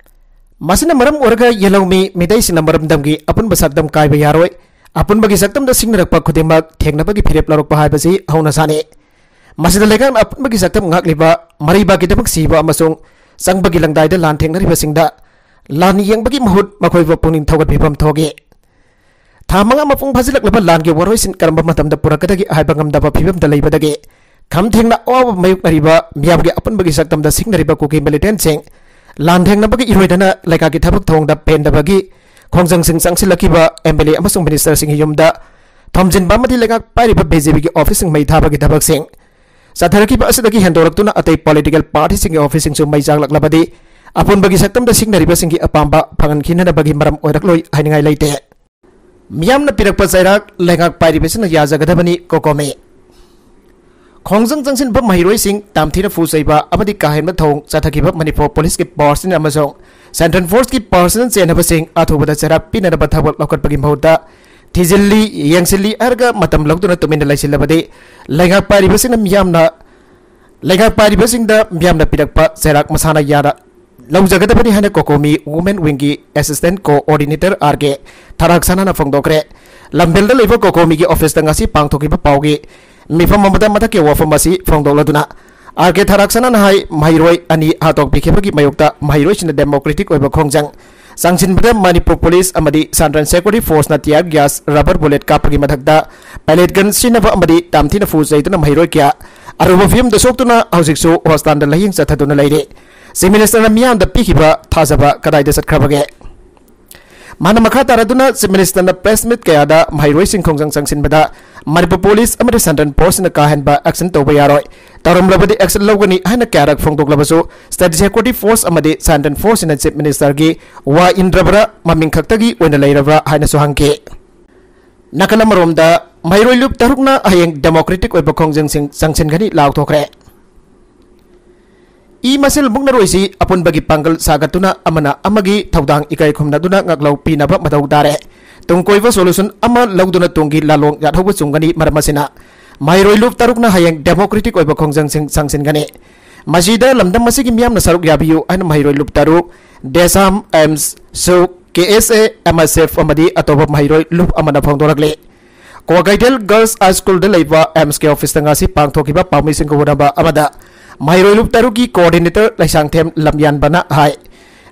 ꯃꯁꯤꯅ ꯃꯔꯝ ꯑꯣꯏꯔꯒ ꯌꯦꯜꯍꯧꯃꯤ ꯃꯤꯇꯩꯁꯤꯡꯅ ꯃꯔꯝꯗꯝꯒꯤ ꯑꯄꯨꯟꯕ ꯁꯛꯇꯝ ꯀꯥꯏꯕ ꯌꯥꯔꯣꯏ, ꯑꯄꯨꯟꯕꯒꯤ ꯁꯛꯇꯝꯗ ꯁꯤꯡꯅꯔꯛꯄ ꯈꯨꯗꯤꯡꯃꯛ ꯊꯦꯡꯅꯕꯒꯤ ꯐꯤꯔꯦꯞ ꯂꯧꯔꯛꯄ ꯍꯥꯏꯕꯁꯤ ꯍꯧꯅꯁꯥꯅꯤ꯫ ꯃꯁꯤꯗ ꯂꯩꯉꯥꯛꯅ ꯑꯄꯨꯟꯕꯒꯤ ꯁꯛꯇꯝ ꯉꯥꯛꯂꯤꯕ ꯃꯔꯩꯕꯥꯛꯀꯤꯗꯃꯛ ꯁꯤꯕ ꯑꯃꯁꯨꯡ ꯆꯪꯕꯒꯤ ꯂꯪꯗꯥꯏꯗ ꯂꯥꯟ ꯊꯦꯡꯅꯔꯤꯕꯁꯤꯡꯗ ꯂꯥꯟ ꯌꯦꯡꯕꯒꯤ ꯃꯍꯨꯠ ꯃꯈꯣꯏꯕꯨ ꯄꯨꯛꯅꯤꯡ ꯊꯧꯒꯠꯄꯤꯐꯝ ꯊꯣꯛꯏ꯫ ꯊꯥ ꯃꯉꯥ ꯃꯄꯨꯡ ꯐꯥꯖꯤꯜꯂꯛꯂꯕ ꯂꯥꯟꯒꯤ ꯋꯥꯔꯣꯏꯁꯤꯟ ꯀꯔꯝꯕ ꯃꯇꯝꯗ ꯄꯨꯔꯛꯀꯗꯒꯦ ꯍꯥꯏꯕ ꯉꯝꯗꯕ ꯐꯤꯕꯝꯗ ꯂꯩꯕꯗꯒꯤ ꯈꯝ ꯊꯦꯡꯅ ꯑꯋꯥꯕ ꯃꯥꯌꯣꯛꯅꯔꯤꯕ ꯃꯤꯌꯥꯝꯒꯤ ꯑꯄꯨꯟꯕꯒꯤ ꯁꯛꯇꯝꯗ ꯁꯤꯡꯅꯔꯤꯕ ꯀꯨꯀꯤ ꯃꯤꯂꯤꯇꯦꯟꯠꯁꯤꯡ ꯂꯥꯟ ꯊꯦꯡꯅꯕꯒꯤ ꯏꯔꯣꯏꯗꯅ ꯂꯩꯉꯥꯛꯀꯤ ꯊꯕꯛ ꯊꯧꯑꯣꯡꯗ ꯄꯦꯟꯗꯕꯒꯤ ꯈꯣꯡꯖꯪꯁꯤꯡ ꯆꯪꯁꯤꯜꯂꯛꯈꯤꯕ ꯑꯦꯝ ꯑꯦꯜ ꯑꯦ ꯑꯃꯁꯨꯡ ꯃꯤꯅꯤꯁꯇꯔꯁꯤꯡꯒꯤ ꯌꯨꯝꯗ ꯊꯣꯝꯖꯤꯟꯕ ꯑꯃꯗꯤ ꯂꯩꯉꯥꯛ ꯄꯥꯏꯔꯤꯕ ꯕꯤ ꯖꯦ ꯄꯤꯒꯤ ꯑꯣꯐꯤꯁꯁꯤꯡ ꯃꯩ ꯊꯥꯕꯒꯤ ꯊꯕꯛꯁꯤꯡ ꯆꯠꯊꯔꯛꯈꯤꯕ ꯑꯁꯤꯗꯒꯤ ꯍꯦꯟꯗꯣꯔꯛꯇꯨꯅ ꯑꯇꯩ ꯄꯣꯂꯤꯇꯤꯀꯦꯜ ꯄꯥꯔꯇꯤꯁꯤꯡꯒꯤ ꯑꯣꯐꯤꯁꯁꯤꯡꯁꯨ ꯃꯩ ꯆꯥꯛꯂꯛꯂꯕꯗꯤ ꯑꯄꯨꯟꯕꯒꯤ ꯁꯛꯇꯝꯗ ꯁꯤꯡꯅꯔꯤꯕꯁꯤꯡꯒꯤ ꯑꯄꯥꯝꯕ ꯐꯪꯍꯟꯈꯤꯅꯅꯕꯒꯤ ꯃꯔꯝ ꯑꯣꯏꯔꯛꯂꯣꯏ ꯍꯥꯏꯅꯤꯡꯉꯥꯏ ꯂꯩꯇꯦ꯫ ꯃꯤꯌꯥꯝꯅ ꯄꯤꯔꯛꯄ ꯆꯩꯔꯥꯛ ꯂꯩꯉꯥꯛ ꯄꯥꯏꯔꯤꯕꯁꯤꯅ ꯌꯥꯖꯒꯗꯕꯅꯤ, ꯀꯣꯀꯣꯃꯤ꯫ ꯈꯣꯡꯖꯪ ꯆꯪꯁꯤꯟꯕ ꯃꯍꯩꯔꯣꯏꯁꯤꯡ ꯇꯝꯊꯤꯅ ꯐꯨ ꯆꯩꯕ ꯑꯃꯗꯤ ꯀꯥ ꯍꯦꯟꯕ ꯊꯧꯑꯣꯡ ꯆꯠꯊꯈꯤꯕ ꯃꯅꯤꯄꯨꯔ ꯄꯨꯂꯤꯁꯀꯤ ꯄꯥꯔꯁꯅꯦꯜ ꯑꯃꯁꯨꯡ ꯁꯦꯟꯇ꯭ꯔꯦꯜ ꯐꯣꯔꯁꯀꯤ ꯄꯥꯔꯁꯅꯦꯜ ꯆꯦꯟꯅꯕꯁꯤꯡ ꯑꯊꯨꯕꯗ ꯆꯩꯔꯥꯛ ꯄꯤꯅꯅꯕ ꯊꯕꯛ ꯂꯧꯈꯠꯄꯒꯤ ꯃꯍꯨꯠꯇ ꯊꯤꯖꯤꯜꯂꯤ, ꯌꯦꯡꯁꯤꯜꯂꯤ ꯍꯥꯏꯔꯒ ꯃꯇꯝ ꯂꯧꯗꯨꯅ ꯇꯨꯃꯤꯟꯅ ꯂꯩꯁꯤꯜꯂꯕꯗꯤ ꯂꯩꯉꯥꯛ ꯄꯥꯏꯔꯤꯕꯁꯤꯡꯅ ꯃꯤꯌꯥꯝꯅ ꯂꯩꯉꯥꯛ ꯄꯥꯏꯔꯤꯕꯁꯤꯡꯗ ꯃꯤꯌꯥꯝꯅ ꯄꯤꯔꯛꯄ ꯆꯩꯔꯥꯛ ꯃꯁꯥꯅ ꯌꯥꯅ ꯂꯧꯖꯒꯗꯕꯅꯤ ꯍꯥꯏꯅ ꯀꯣꯀꯣꯃꯤ ꯋꯨꯃꯦꯟ ꯋꯤꯡꯒꯤ ꯑꯦꯁꯤꯁꯇꯦꯟꯠ ꯀꯣꯑꯣꯔꯗꯤꯅꯦꯇꯔ ꯑꯥꯔ ꯀꯦ ꯊꯔꯥꯛꯁꯅꯥꯅ ꯐꯣꯡꯗꯣꯛꯈ꯭ꯔꯦ꯫ ꯂꯝꯐꯦꯜꯗ ꯂꯩꯕ ꯀꯣꯀꯣꯃꯤꯒꯤ ꯑꯣꯐꯤꯁꯇ ꯉꯁꯤ ꯄꯥꯡꯊꯣꯛꯈꯤꯕ ꯄꯥꯎꯒꯤ ꯃꯤꯐꯝ ꯑꯃꯗ ꯃꯊꯛꯀꯤ ꯋꯥꯐꯝ ꯑꯁꯤ ꯐꯣꯡꯗꯣꯛꯂꯗꯨꯅ ꯑꯥꯔ ꯀꯦ ꯊꯔꯥꯛꯁꯅꯥꯅ ꯍꯥꯏ, ꯃꯍꯩꯔꯣꯏ ꯑꯅꯤ ꯍꯥꯠꯇꯣꯛꯄꯤꯈꯤꯕꯒꯤ ꯃꯥꯌꯣꯛꯇ ꯃꯍꯩꯔꯣꯏꯁꯤꯡꯅ ꯗꯦꯃꯣꯀ꯭ꯔꯦꯇꯤꯛ ꯑꯣꯏꯕ ꯈꯣꯡꯖꯪ ꯆꯪꯁꯤꯟꯕꯗ ꯃꯅꯤꯄꯨꯔ ꯄꯨꯂꯤꯁ ꯑꯃꯗꯤ ꯁꯦꯟꯇ꯭ꯔꯦꯜ ꯁꯦꯀ꯭ꯌꯨꯔꯤꯇꯤ ꯐꯣꯔꯁꯅ ꯇꯤꯌꯥꯔ ꯒ꯭ꯌꯥꯁ, ꯔꯕꯔ ꯕꯨꯂꯦꯠ ꯀꯥꯞꯄꯒꯤ ꯃꯊꯛꯇ ꯄꯦꯂꯦꯠ ꯒꯟ ꯁꯤꯖꯤꯟꯅꯕ ꯑꯃꯗꯤ ꯇꯝꯊꯤꯅ ꯐꯨ ꯆꯩꯗꯨꯅ ꯃꯍꯩꯔꯣꯏ ꯀꯌꯥ ꯑꯔꯨꯕ ꯐꯤꯕꯝꯗ ꯁꯣꯛꯇꯨꯅ ꯍꯧꯖꯤꯛꯁꯨ ꯍꯣꯁꯄꯤꯇꯥꯜꯗ ꯂꯥꯌꯦꯡ ꯆꯠꯊꯗꯨꯅ ꯂꯩꯔꯤ꯫ ꯆꯤꯐ ꯃꯤꯅꯤꯁꯇꯔꯅ ꯃꯤꯌꯥꯝꯗ ꯄꯤꯈꯤꯕ ꯊꯥꯖꯕ ꯀꯗꯥꯏꯗ ꯆꯠꯈ꯭ꯔꯕꯒꯦ? ꯃꯥꯅ ꯃꯈꯥ ꯇꯥꯔꯗꯨꯅ ꯆꯤꯐ ꯃꯤꯅꯤꯁꯇꯔꯅ ꯄ꯭ꯔꯦꯁ ꯃꯤꯠ ꯀꯌꯥꯗ ꯃꯍꯩꯔꯣꯏꯁꯤꯡ ꯈꯣꯡꯖꯪ ꯆꯪꯁꯤꯟꯕꯗ ꯃꯅꯤꯄꯨꯔ ꯄꯨꯂꯤꯁ ꯑꯃꯗꯤ ꯁꯦꯟꯇ꯭ꯔꯦꯜ ꯐꯣꯔꯁꯁꯤꯅ ꯀꯥ ꯍꯦꯟꯕ ꯑꯦꯛꯁꯟ ꯇꯧꯕ ꯌꯥꯔꯣꯏ, ꯇꯧꯔꯝꯂꯕꯗꯤ ꯑꯦꯛꯁꯟ ꯂꯧꯒꯅꯤ ꯍꯥꯏꯅ ꯀꯌꯥꯔꯛ ꯐꯣꯡꯗꯣꯛꯂꯕꯁꯨ ꯁ꯭ꯇꯦꯠ ꯁꯦꯀ꯭ꯌꯨꯔꯤꯇꯤ ꯐꯣꯔꯁ ꯑꯃꯗꯤ ꯁꯦꯟꯇ꯭ꯔꯦꯜ ꯐꯣꯔꯁꯁꯤꯅ ꯆꯤꯐ ꯃꯤꯅꯤꯁꯇꯔꯒꯤ ꯋꯥ ꯏꯟꯗ꯭ꯔꯕ꯭ꯔꯥ, ꯃꯃꯤꯡ ꯈꯛꯇꯒꯤ ꯑꯣꯏꯅ ꯂꯩꯔꯕ꯭ꯔꯥ ꯍꯥꯏꯅꯁꯨ ꯍꯪꯈꯤ꯫ ꯅꯥꯀꯜ ꯑꯃꯔꯣꯝꯗ ꯃꯍꯩꯔꯣꯏ ꯂꯨꯞ ꯇꯔꯨꯛꯅ ꯍꯌꯦꯡ ꯗꯦꯃꯣꯀ꯭ꯔꯦꯇꯤꯛ ꯑꯣꯏꯕ ꯈꯣꯡꯖꯪꯁꯤꯡ ꯆꯪꯁꯤꯟꯒꯅꯤ ꯂꯥꯎꯊꯣꯛꯈ꯭ꯔꯦ꯫ ꯏ ꯃꯁꯦꯜ ꯃꯨꯛꯅꯔꯣꯏꯁꯤ ꯑꯄꯨꯟꯕꯒꯤ ꯄꯥꯡꯒꯜ ꯁꯥꯒꯠꯇꯨꯅ ꯑꯃꯅ ꯑꯃꯒꯤ ꯊꯧꯗꯥꯡ ꯏꯀꯥꯏ ꯈꯨꯝꯅꯗꯨꯅ ꯉꯥꯛꯂꯧ ꯄꯤꯅꯕ ꯃꯊꯧ ꯇꯥꯔꯦ꯫ ꯇꯨꯡ ꯀꯣꯏꯕ ꯁꯣꯂꯨꯁꯟ ꯑꯃ ꯂꯧꯗꯨꯅ ꯇꯨꯡꯒꯤ ꯂꯥꯜꯂꯣꯡ ꯌꯥꯠꯍꯧꯕ ꯆꯨꯝꯒꯅꯤ꯫ ꯃꯔꯝ ꯑꯁꯤꯅ ꯃꯍꯩꯔꯣꯏ ꯂꯨꯞ ꯇꯔꯨꯛꯅ ꯍꯌꯦꯡ democratic ꯑꯣꯏꯕ ꯈꯣꯡꯖꯪꯁꯤꯡ ꯆꯪꯁꯤꯟꯒꯅꯤ꯫ ꯃꯁꯤꯗ ꯂꯝꯗꯝ ꯑꯁꯤꯒꯤ ꯃꯤꯌꯥꯝꯅ ꯁꯔꯨꯛ ꯌꯥꯕꯤꯌꯨ ꯍꯥꯏꯅ ꯃꯍꯩꯔꯣꯏ ꯂꯨꯞ ꯇꯔꯨꯛ, ꯗꯦꯁꯥꯝ, ꯑꯦꯝꯁ, ꯁꯨꯛ, ꯀꯦ ꯑꯦꯁ ꯑꯦ, ꯑꯦꯝ ꯑꯦꯁ ꯑꯦꯐ ꯑꯃꯗꯤ ꯑꯇꯣꯞꯄ ꯃꯍꯩꯔꯣꯏ ꯂꯨꯞ ꯑꯃꯅ ꯐꯣꯡꯗꯣꯔꯛꯂꯤ꯫ ꯀ꯭ꯋꯥꯀꯩꯊꯦꯜ Girls High Schoolꯗ ꯂꯩꯕ ꯑꯦꯝꯁꯀꯤ officeꯇ ꯉꯁꯤ ꯄꯥꯡꯊꯣꯛꯈꯤꯕ ꯄꯥꯝꯕꯩꯁꯤꯡꯒ ꯎꯅꯕ ꯑꯃꯗ ꯃꯍꯩꯔꯣꯏ ꯂꯨꯞ ꯇꯔꯨꯛꯀꯤ coordinator ꯂꯩꯁꯥꯡꯊꯦꯝ ꯂꯝꯌꯥꯟꯕꯅ ꯍꯥꯏ,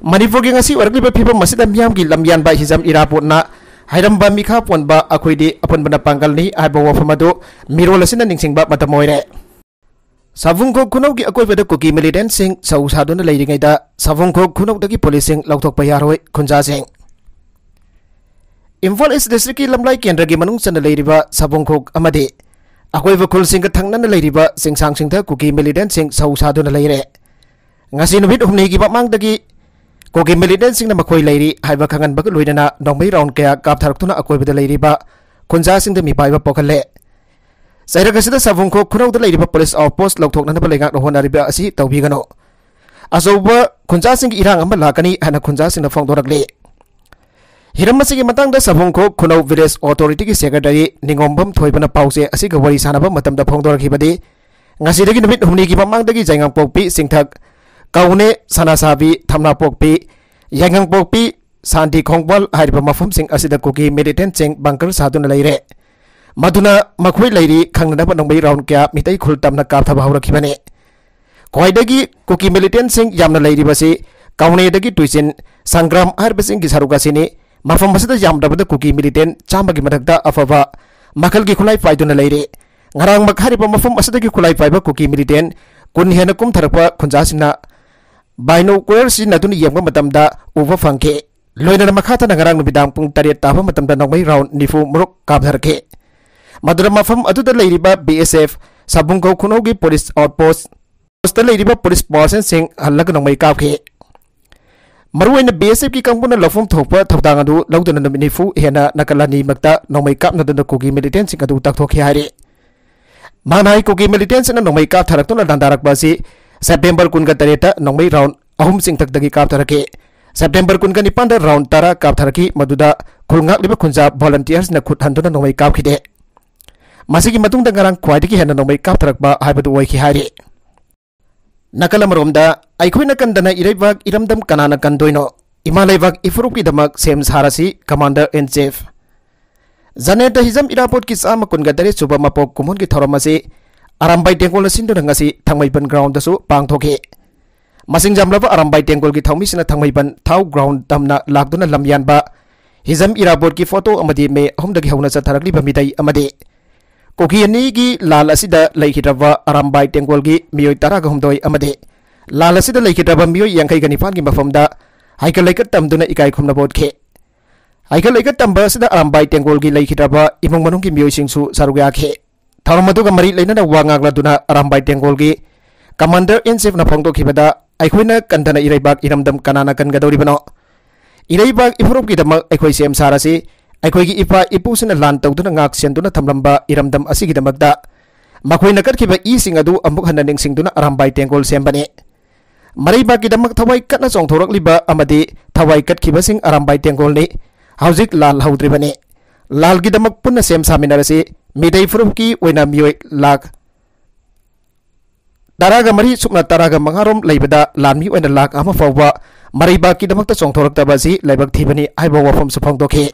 ꯃꯅꯤꯄꯨꯔꯒꯤ ꯉꯁꯤ ꯑꯣꯏꯔꯛꯂꯤꯕ ꯐꯤꯕꯝ ꯑꯁꯤꯗ ꯃꯤꯌꯥꯝꯒꯤ ꯂꯝꯌꯥꯟꯕ ꯍꯤꯖꯝ ꯏꯔꯥꯕꯣꯠꯅ ꯍꯩꯔꯝꯕ ꯃꯤꯈꯥ ꯄꯣꯟꯕ ꯑꯩꯈꯣꯏꯗꯤ ꯑꯄꯨꯟꯕꯅ ꯄꯥꯡꯒꯜꯅꯤ ꯍꯥꯏꯕ ꯋꯥꯐꯝ ꯑꯗꯨ ꯃꯤꯔꯣꯜ ꯑꯁꯤꯅ ꯅꯤꯡꯁꯤꯡꯕ ꯃꯇꯝ ꯑꯣꯏꯔꯦ꯫ ꯁꯥꯕꯨꯡꯈꯣꯛ ꯈꯨꯅꯧꯒꯤ ꯑꯀꯣꯏꯕꯗ ꯀꯨꯀꯤ militantꯁꯤꯡ ꯁꯧ ꯁꯥꯗꯨꯅ ꯂꯩꯔꯤꯉꯩꯗ ꯁꯥꯕꯨꯡꯈꯣꯛ ꯈꯨꯅꯧꯗꯒꯤ policeꯁꯤꯡ ꯂꯧꯊꯣꯛꯄ ꯌꯥꯔꯣꯏ ꯈꯨꯟꯖꯥꯁꯤꯡ꯫ ꯏꯝꯐꯥꯜ East Districtꯀꯤ ꯂꯝꯂꯥꯏ ꯀꯦꯟꯗ꯭ꯔꯒꯤ ꯃꯅꯨꯡ ꯆꯟꯅ ꯂꯩꯔꯤꯕ ꯁꯥꯕꯨꯡꯈꯣꯛ ꯑꯃꯗꯤ ꯑꯀꯣꯏꯕ ꯈꯨꯜꯁꯤꯡꯒ ꯊꯪꯅꯅ ꯂꯩꯔꯤꯕ ꯆꯤꯡꯁꯥꯡꯁꯤꯡꯗ ꯀꯨꯀꯤ militantꯁꯤꯡ ꯁꯧ ꯁꯥꯗꯨꯅ ꯂꯩꯔꯦ꯫ ꯉꯁꯤ ꯅꯨꯃꯤꯠ ꯍꯨꯝꯅꯤꯒꯤ ꯃꯃꯥꯡꯗꯒꯤ ꯀꯨꯀꯤ militantꯁꯤꯡꯅ ꯃꯈꯣꯏ ꯂꯩꯔꯤ ꯍꯥꯏꯕ ꯈꯪꯍꯟꯕꯒ ꯂꯣꯏꯅꯅ ꯅꯣꯡꯃꯩ round ꯀꯌꯥ ꯀꯥꯞꯊꯔꯛꯇꯨꯅ ꯑꯀꯣꯏꯕꯗ ꯂꯩꯔꯤꯕ ꯈꯨꯟꯖꯥꯁꯤꯡꯗ ꯃꯤꯄꯥꯏꯕ ꯄꯣꯛꯍꯜꯂꯦ꯫ ꯆꯩꯔꯛ ꯑꯁꯤꯗ ꯁꯥꯕꯨꯡꯈꯣꯛ ꯈꯨꯅꯧꯗ ꯂꯩꯔꯤꯕ police outpost ꯂꯧꯊꯣꯛꯅꯅꯕ ꯂꯩꯉꯥꯛꯅ ꯍꯣꯠꯅꯔꯤꯕ ꯑꯁꯤ ꯇꯧꯕꯤꯒꯅꯨ꯫ ꯑꯆꯧꯕ ꯈꯨꯟꯖꯥꯁꯤꯡꯒꯤ ꯏꯔꯥꯡ ꯑꯃ ꯂꯥꯛꯀꯅꯤ ꯍꯥꯏꯅ ꯈꯨꯟꯖꯥꯁꯤꯡꯅ ꯐꯣꯡꯗꯣꯔꯛꯂꯤ꯫ ꯍꯤꯔꯝ ꯑꯁꯤꯒꯤ ꯃꯇꯥꯡꯗ ꯁꯥꯕꯨꯡꯈꯣꯛ ꯈꯨꯅꯧ village authorityꯒꯤ secretary ꯅꯤꯉꯣꯝꯕꯝ ꯊꯣꯏꯕꯅ ꯄꯥꯎꯆꯦ ꯑꯁꯤꯒ ꯋꯥꯔꯤ ꯁꯥꯟꯅꯕ ꯃꯇꯝꯗ ꯐꯣꯡꯗꯣꯔꯛꯈꯤꯕꯗꯤ, ꯉꯁꯤꯗꯒꯤ ꯅꯨꯃꯤꯠ ꯍꯨꯝꯅꯤꯒꯤ ꯃꯃꯥꯡꯗꯒꯤ ꯌꯥꯏꯉꯪꯄꯣꯛꯄꯤ ꯆꯤꯡꯊꯛ, ꯀꯧꯅꯦ, ꯁꯅꯥꯁꯥꯕꯤ, ꯊꯝꯅꯥꯄꯣꯛꯄꯤ, ꯌꯥꯏꯉꯪꯄꯣꯛꯄꯤ, ꯁꯥꯟꯇꯤ ꯈꯣꯡꯕꯥꯜ ꯍꯥꯏꯔꯤꯕ ꯃꯐꯝꯁꯤꯡ ꯑꯁꯤꯗ ꯀꯨꯀꯤ militantꯁꯤꯡ bunker ꯁꯥꯗꯨꯅ ꯂꯩꯔꯦ꯫ ꯃꯗꯨꯅ ꯃꯈꯣꯏ ꯂꯩꯔꯤ ꯈꯪꯅꯅꯕ ꯅꯣꯡꯃꯩ round ꯀꯌꯥ ꯃꯤꯇꯩ ꯈꯨꯜ ꯇꯝꯅ ꯀꯥꯞꯊꯕ ꯍꯧꯔꯛꯈꯤꯕꯅꯤ꯫ ꯈ꯭ꯋꯥꯏꯗꯒꯤ ꯀꯨꯀꯤ militantꯁꯤꯡ ꯌꯥꯝꯅ ꯂꯩꯔꯤꯕꯁꯤ ꯀꯥꯎꯅꯦꯗꯒꯤ ꯇꯨꯏꯆꯤꯟ, ꯁꯪꯒ꯭ꯔꯥꯝ ꯍꯥꯏꯔꯤꯕꯁꯤꯡꯒꯤ ꯁꯔꯨꯛ ꯑꯁꯤꯅꯤ꯫ ꯃꯐꯝ ꯑꯁꯤꯗ ꯌꯥꯝꯗ꯭ꯔꯕꯗ ꯀꯨꯀꯤ militant ꯆꯥꯝꯃꯒꯤ ꯃꯊꯛꯇ ꯑꯐꯕ ꯃꯈꯜꯒꯤ ꯈꯨꯠꯂꯥꯏ ꯄꯥꯏꯗꯨꯅ ꯂꯩꯔꯤ꯫ ꯉꯔꯥꯡꯃꯛ ꯍꯥꯏꯔꯤꯕ ꯃꯐꯝ ꯑꯁꯤꯗꯒꯤ ꯈꯨꯠꯂꯥꯏ ꯄꯥꯏꯕ ꯀꯨꯀꯤ militant ꯀꯨꯟ ꯍꯦꯟꯅ ꯀꯨꯝꯊꯔꯛꯄ ꯈꯨꯟꯖꯥꯁꯤꯡꯅ binocular ꯁꯤꯖꯤꯟꯅꯗꯨꯅ ꯌꯦꯡꯕ ꯃꯇꯝꯗ ꯎꯕ ꯐꯪꯈꯤ꯫ ꯂꯣꯏꯅꯅ ꯃꯈꯥ ꯇꯥꯅ ꯉꯔꯥꯡ ꯅꯨꯃꯤꯗꯥꯡ ꯄꯨꯡ ꯇꯔꯦꯠ ꯇꯥꯕ ꯃꯇꯝꯗ ꯅꯣꯡꯃꯩ round ꯅꯤꯐꯨ ꯃꯔꯨꯛ ꯀꯥꯞꯊꯔꯛꯈꯤ꯫ ꯃꯗꯨꯅ ꯃꯐꯝ ꯑꯗꯨꯗ ꯂꯩꯔꯤꯕ B S F ꯁꯥꯕꯨꯡꯈꯣꯛ ꯈꯨꯅꯧꯒꯤ police outpost ꯇ ꯂꯩꯔꯤꯕ police personnelꯁꯤꯡ ꯍꯜꯂꯒ ꯅꯣꯡꯃꯩ ꯀꯥꯞꯈꯤ꯫ ꯃꯔꯨꯑꯣꯏꯅ B S Fꯀꯤ ꯀꯥꯡꯕꯨꯅ ꯂꯧꯐꯝ ꯊꯣꯛꯄ ꯊꯧꯗꯥꯡ ꯑꯗꯨ ꯂꯧꯗꯨꯅ ꯅꯨꯃꯤꯠ ꯅꯤꯐꯨ ꯍꯦꯟꯅ ꯅꯥꯀꯜ ꯑꯅꯤꯃꯛꯇ ꯅꯣꯡꯃꯩ ꯀꯥꯞꯅꯗꯨꯅ ꯀꯨꯀꯤ militantꯁꯤꯡ ꯑꯗꯨ ꯇꯥꯛꯊꯣꯛꯈꯤ ꯍꯥꯏꯔꯤ꯫ ꯃꯥꯅ ꯍꯥꯏ, ꯀꯨꯀꯤ militantꯁꯤꯡꯅ ꯅꯣꯡꯃꯩ ꯀꯥꯞꯊꯔꯛꯇꯨꯅ ꯂꯥꯟꯗꯥꯔꯛꯄ ꯑꯁꯤ September ꯀꯨꯟꯒ ꯇꯔꯦꯠꯇ ꯅꯣꯡꯃꯩ round ꯑꯍꯨꯝ ꯆꯤꯡꯊꯛꯇꯒꯤ ꯀꯥꯞꯊꯔꯛꯈꯤ꯫ September ꯀꯨꯟꯒ ꯅꯤꯄꯥꯟꯗ round ꯇꯔꯥ ꯀꯥꯞꯊꯔꯛꯈꯤ, ꯃꯗꯨꯗ ꯈꯨꯜ ꯉꯥꯛꯂꯤꯕ ꯈꯨꯟꯖꯥ volunteersꯅ ꯈꯨꯠ ꯍꯟꯗꯨꯅ ꯅꯣꯡꯃꯩ ꯀꯥꯞꯈꯤꯗꯦ꯫ ꯃꯁꯤꯒꯤ ꯃꯇꯨꯡꯗ ꯉꯔꯥꯡ ꯈ꯭ꯋꯥꯏꯗꯒꯤ ꯍꯦꯟꯅ ꯅꯣꯡꯃꯩ ꯀꯥꯞꯊꯔꯛꯄ ꯍꯥꯏꯕꯗꯨ ꯑꯣꯏꯈꯤ ꯍꯥꯏꯔꯤ꯫ ꯅꯥꯀꯜ ꯑꯃꯔꯣꯝꯗ, ꯑꯩꯈꯣꯏꯅ ꯀꯟꯗꯅ ꯏꯔꯩꯕꯥꯛ ꯏꯔꯝꯗꯝ ꯀꯅꯥꯅ ꯀꯟꯗꯣꯏꯅꯣ? ꯏꯃꯥ ꯂꯩꯕꯥꯛ ꯏꯐꯨꯔꯨꯞꯀꯤꯗꯃꯛ ꯁꯦꯝ ꯁꯥꯔꯁꯤ, Commander in Chief꯫ ꯖꯅꯦꯇ ꯍꯤꯖꯝ ꯏꯔꯥꯕꯣꯠꯀꯤ ꯆꯥꯝꯃ ꯀꯨꯟꯒ ꯇꯔꯦꯠ ꯁꯨꯕ ꯃꯄꯣꯛ ꯀꯨꯝꯑꯣꯟꯒꯤ ꯊꯧꯔꯝ ꯑꯁꯤ ꯑꯔꯥꯝꯕꯥꯏ ꯇꯦꯡꯒꯣꯜꯅ ꯁꯤꯟꯗꯨꯅ ꯉꯁꯤ ꯊꯥꯡꯃꯩꯕꯟ ground ꯗꯁꯨ ꯄꯥꯡꯊꯣꯛꯈꯤ꯫ ꯃꯁꯤꯡ ꯌꯥꯝꯂꯕ ꯑꯔꯥꯝꯕꯥꯏ ꯇꯦꯡꯒꯣꯜꯒꯤ ꯊꯧꯃꯤꯁꯤꯡꯅ ꯊꯥꯡꯃꯩꯕꯟ ꯊꯥꯎ ground ꯇꯝꯅ ꯂꯥꯛꯇꯨꯅ ꯂꯝ ꯌꯥꯟꯕ, ꯍꯤꯖꯝ ꯏꯔꯥꯕꯣꯠꯀꯤ photo ꯑꯃꯗꯤ ꯃꯦ ꯑꯍꯨꯝꯗꯒꯤ ꯍꯧꯅ ꯆꯠꯊꯔꯛꯂꯤꯕ ꯃꯤꯇꯩ ꯑꯃꯗꯤ ꯀꯨꯀꯤ ꯑꯅꯤꯒꯤ ꯂꯥꯜ ꯑꯁꯤꯗ ꯂꯩꯈꯤꯗ꯭ꯔꯕ ꯑꯔꯥꯝꯕꯥꯏ ꯇꯦꯡꯒꯣꯜꯒꯤ ꯃꯤꯑꯣꯏ ꯇꯔꯥꯒ ꯍꯨꯝꯗꯣꯏ ꯑꯃꯗꯤ ꯂꯥꯜ ꯑꯁꯤꯗ ꯂꯩꯈꯤꯗ꯭ꯔꯕ ꯃꯤꯑꯣꯏ ꯌꯥꯡꯈꯩꯒ ꯅꯤꯄꯥꯟꯒꯤ ꯃꯐꯝꯗ ꯍꯩꯀꯠ ꯂꯩꯀꯠ ꯇꯝꯗꯨꯅ ꯏꯀꯥꯏ ꯈꯨꯝꯅꯕ ꯎꯠꯈꯤ꯫ ꯍꯩꯀꯠ ꯂꯩꯀꯠ ꯇꯝꯕ ꯑꯁꯤꯗ ꯑꯔꯥꯝꯕꯥꯏ ꯇꯦꯡꯒꯣꯜꯒꯤ ꯂꯩꯈꯤꯗ꯭ꯔꯕ ꯏꯃꯨꯡ ꯃꯅꯨꯡꯒꯤ ꯃꯤꯑꯣꯏꯁꯤꯡꯁꯨ ꯁꯔꯨꯛ ꯌꯥꯈꯤ꯫ ꯊꯧꯔꯝ ꯑꯗꯨꯒ ꯃꯔꯤ ꯂꯩꯅꯅ ꯋꯥ ꯉꯥꯡꯂꯗꯨꯅ ꯑꯔꯥꯝꯕꯥꯏ ꯇꯦꯡꯒꯣꯜꯒꯤ Commander in Chief ꯅ ꯐꯣꯡꯗꯣꯛꯈꯤꯕꯗ, ꯑꯩꯈꯣꯏꯅ ꯀꯟꯗꯅ ꯏꯔꯩꯕꯥꯛ ꯏꯔꯝꯗꯝ ꯀꯅꯥꯅ ꯀꯟꯒꯗꯧꯔꯤꯕꯅꯣ? ꯏꯔꯩꯕꯥꯛ ꯏꯐꯨꯔꯨꯞꯀꯤꯗꯃꯛ ꯑꯩꯈꯣꯏ ꯁꯦꯝ ꯁꯥꯔꯁꯤ꯫ ꯑꯩꯈꯣꯏꯒꯤ ꯏꯄꯥ ꯏꯄꯨꯁꯤꯡꯅ ꯂꯥꯟ ꯇꯧꯗꯨꯅ ꯉꯥꯛ ꯁꯦꯟꯗꯨꯅ ꯊꯝꯂꯝꯕ ꯏꯔꯝꯗꯝ ꯑꯁꯤꯒꯤꯗꯃꯛꯇ ꯃꯈꯣꯏꯅ ꯀꯠꯈꯤꯕ ꯏꯁꯤꯡ ꯑꯗꯨ ꯑꯃꯨꯛ ꯍꯟꯅ ꯅꯤꯡꯁꯤꯡꯗꯨꯅ ꯑꯔꯥꯝꯕꯥꯏ ꯇꯦꯡꯒꯣꯜ ꯁꯦꯝꯕꯅꯤ꯫ ꯃꯔꯩꯕꯥꯛꯀꯤꯗꯃꯛ ꯊꯋꯥꯏ ꯀꯠꯅ ꯆꯣꯡꯊꯣꯔꯛꯂꯤꯕ ꯑꯃꯗꯤ ꯊꯋꯥꯏ ꯀꯠꯈꯤꯕꯁꯤꯡ ꯑꯔꯥꯝꯕꯥꯏ ꯇꯦꯡꯒꯣꯜꯅꯤ꯫ ꯍꯧꯖꯤꯛ ꯂꯥꯜ ꯍꯧꯗ꯭ꯔꯤꯕꯅꯤ꯫ ꯂꯥꯜꯒꯤꯗꯃꯛ ꯄꯨꯟꯅ ꯁꯦꯝ ꯁꯥꯃꯤꯟꯅꯔꯁꯤ꯫ ꯃꯤꯇꯩ ꯐꯨꯔꯨꯞꯀꯤ ꯑꯣꯏꯅ ꯃꯤꯑꯣꯏ ꯂꯥꯈ ꯇꯔꯥꯒ ꯃꯔꯤ ꯁꯨꯞꯅ ꯇꯔꯥꯒ ꯃꯉꯥꯔꯣꯝ ꯂꯩꯕꯗ ꯂꯥꯟꯃꯤ ꯑꯣꯏꯅ ꯂꯥꯈ ꯑꯃ ꯐꯥꯎꯕ ꯃꯔꯩꯕꯥꯛꯀꯤꯗꯃꯛꯇ ꯆꯣꯡꯊꯣꯔꯛꯇꯕ ꯑꯁꯤ ꯂꯥꯏꯕꯛ ꯊꯤꯕꯅꯤ ꯍꯥꯏꯕ ꯋꯥꯐꯝꯁꯨ ꯐꯣꯡꯗꯣꯛꯈꯤ꯫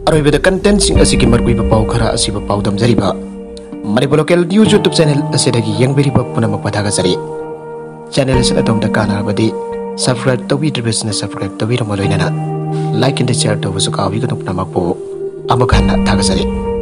ꯑꯔꯣꯏꯕꯗ content ꯁꯤꯡ ꯑꯁꯤꯒꯤ ꯃꯔꯨꯑꯣꯏꯕ ꯄꯥꯎ ꯈꯔ ꯑꯁꯤꯕꯨ ꯄꯥꯎꯗꯝꯖꯔꯤꯕ Manipur Local News YouTube channel ꯑꯁꯤꯗꯒꯤ ꯌꯦꯡꯕꯤꯔꯤꯕ ꯄꯨꯝꯅꯃꯛꯄꯨ ꯊꯥꯒꯠꯆꯔꯤ꯫ Channel ꯑꯁꯤꯅ ꯑꯗꯣꯝꯗ ꯀꯥꯟꯅꯔꯕꯗꯤ subscribe ꯇꯧꯕꯤꯗ꯭ꯔꯤꯕꯁꯤꯡꯅ subscribe ꯇꯧꯕꯤꯔꯝꯃ ꯂꯣꯏꯅꯅ like and share ꯇꯧꯕꯁꯨ ꯀꯥꯎꯕꯤꯒꯅꯨ꯫ ꯄꯨꯝꯅꯃꯛꯄꯨ ꯑꯃꯨꯛ ꯍꯟꯅ ꯊꯥꯒꯠꯆꯔꯤ꯫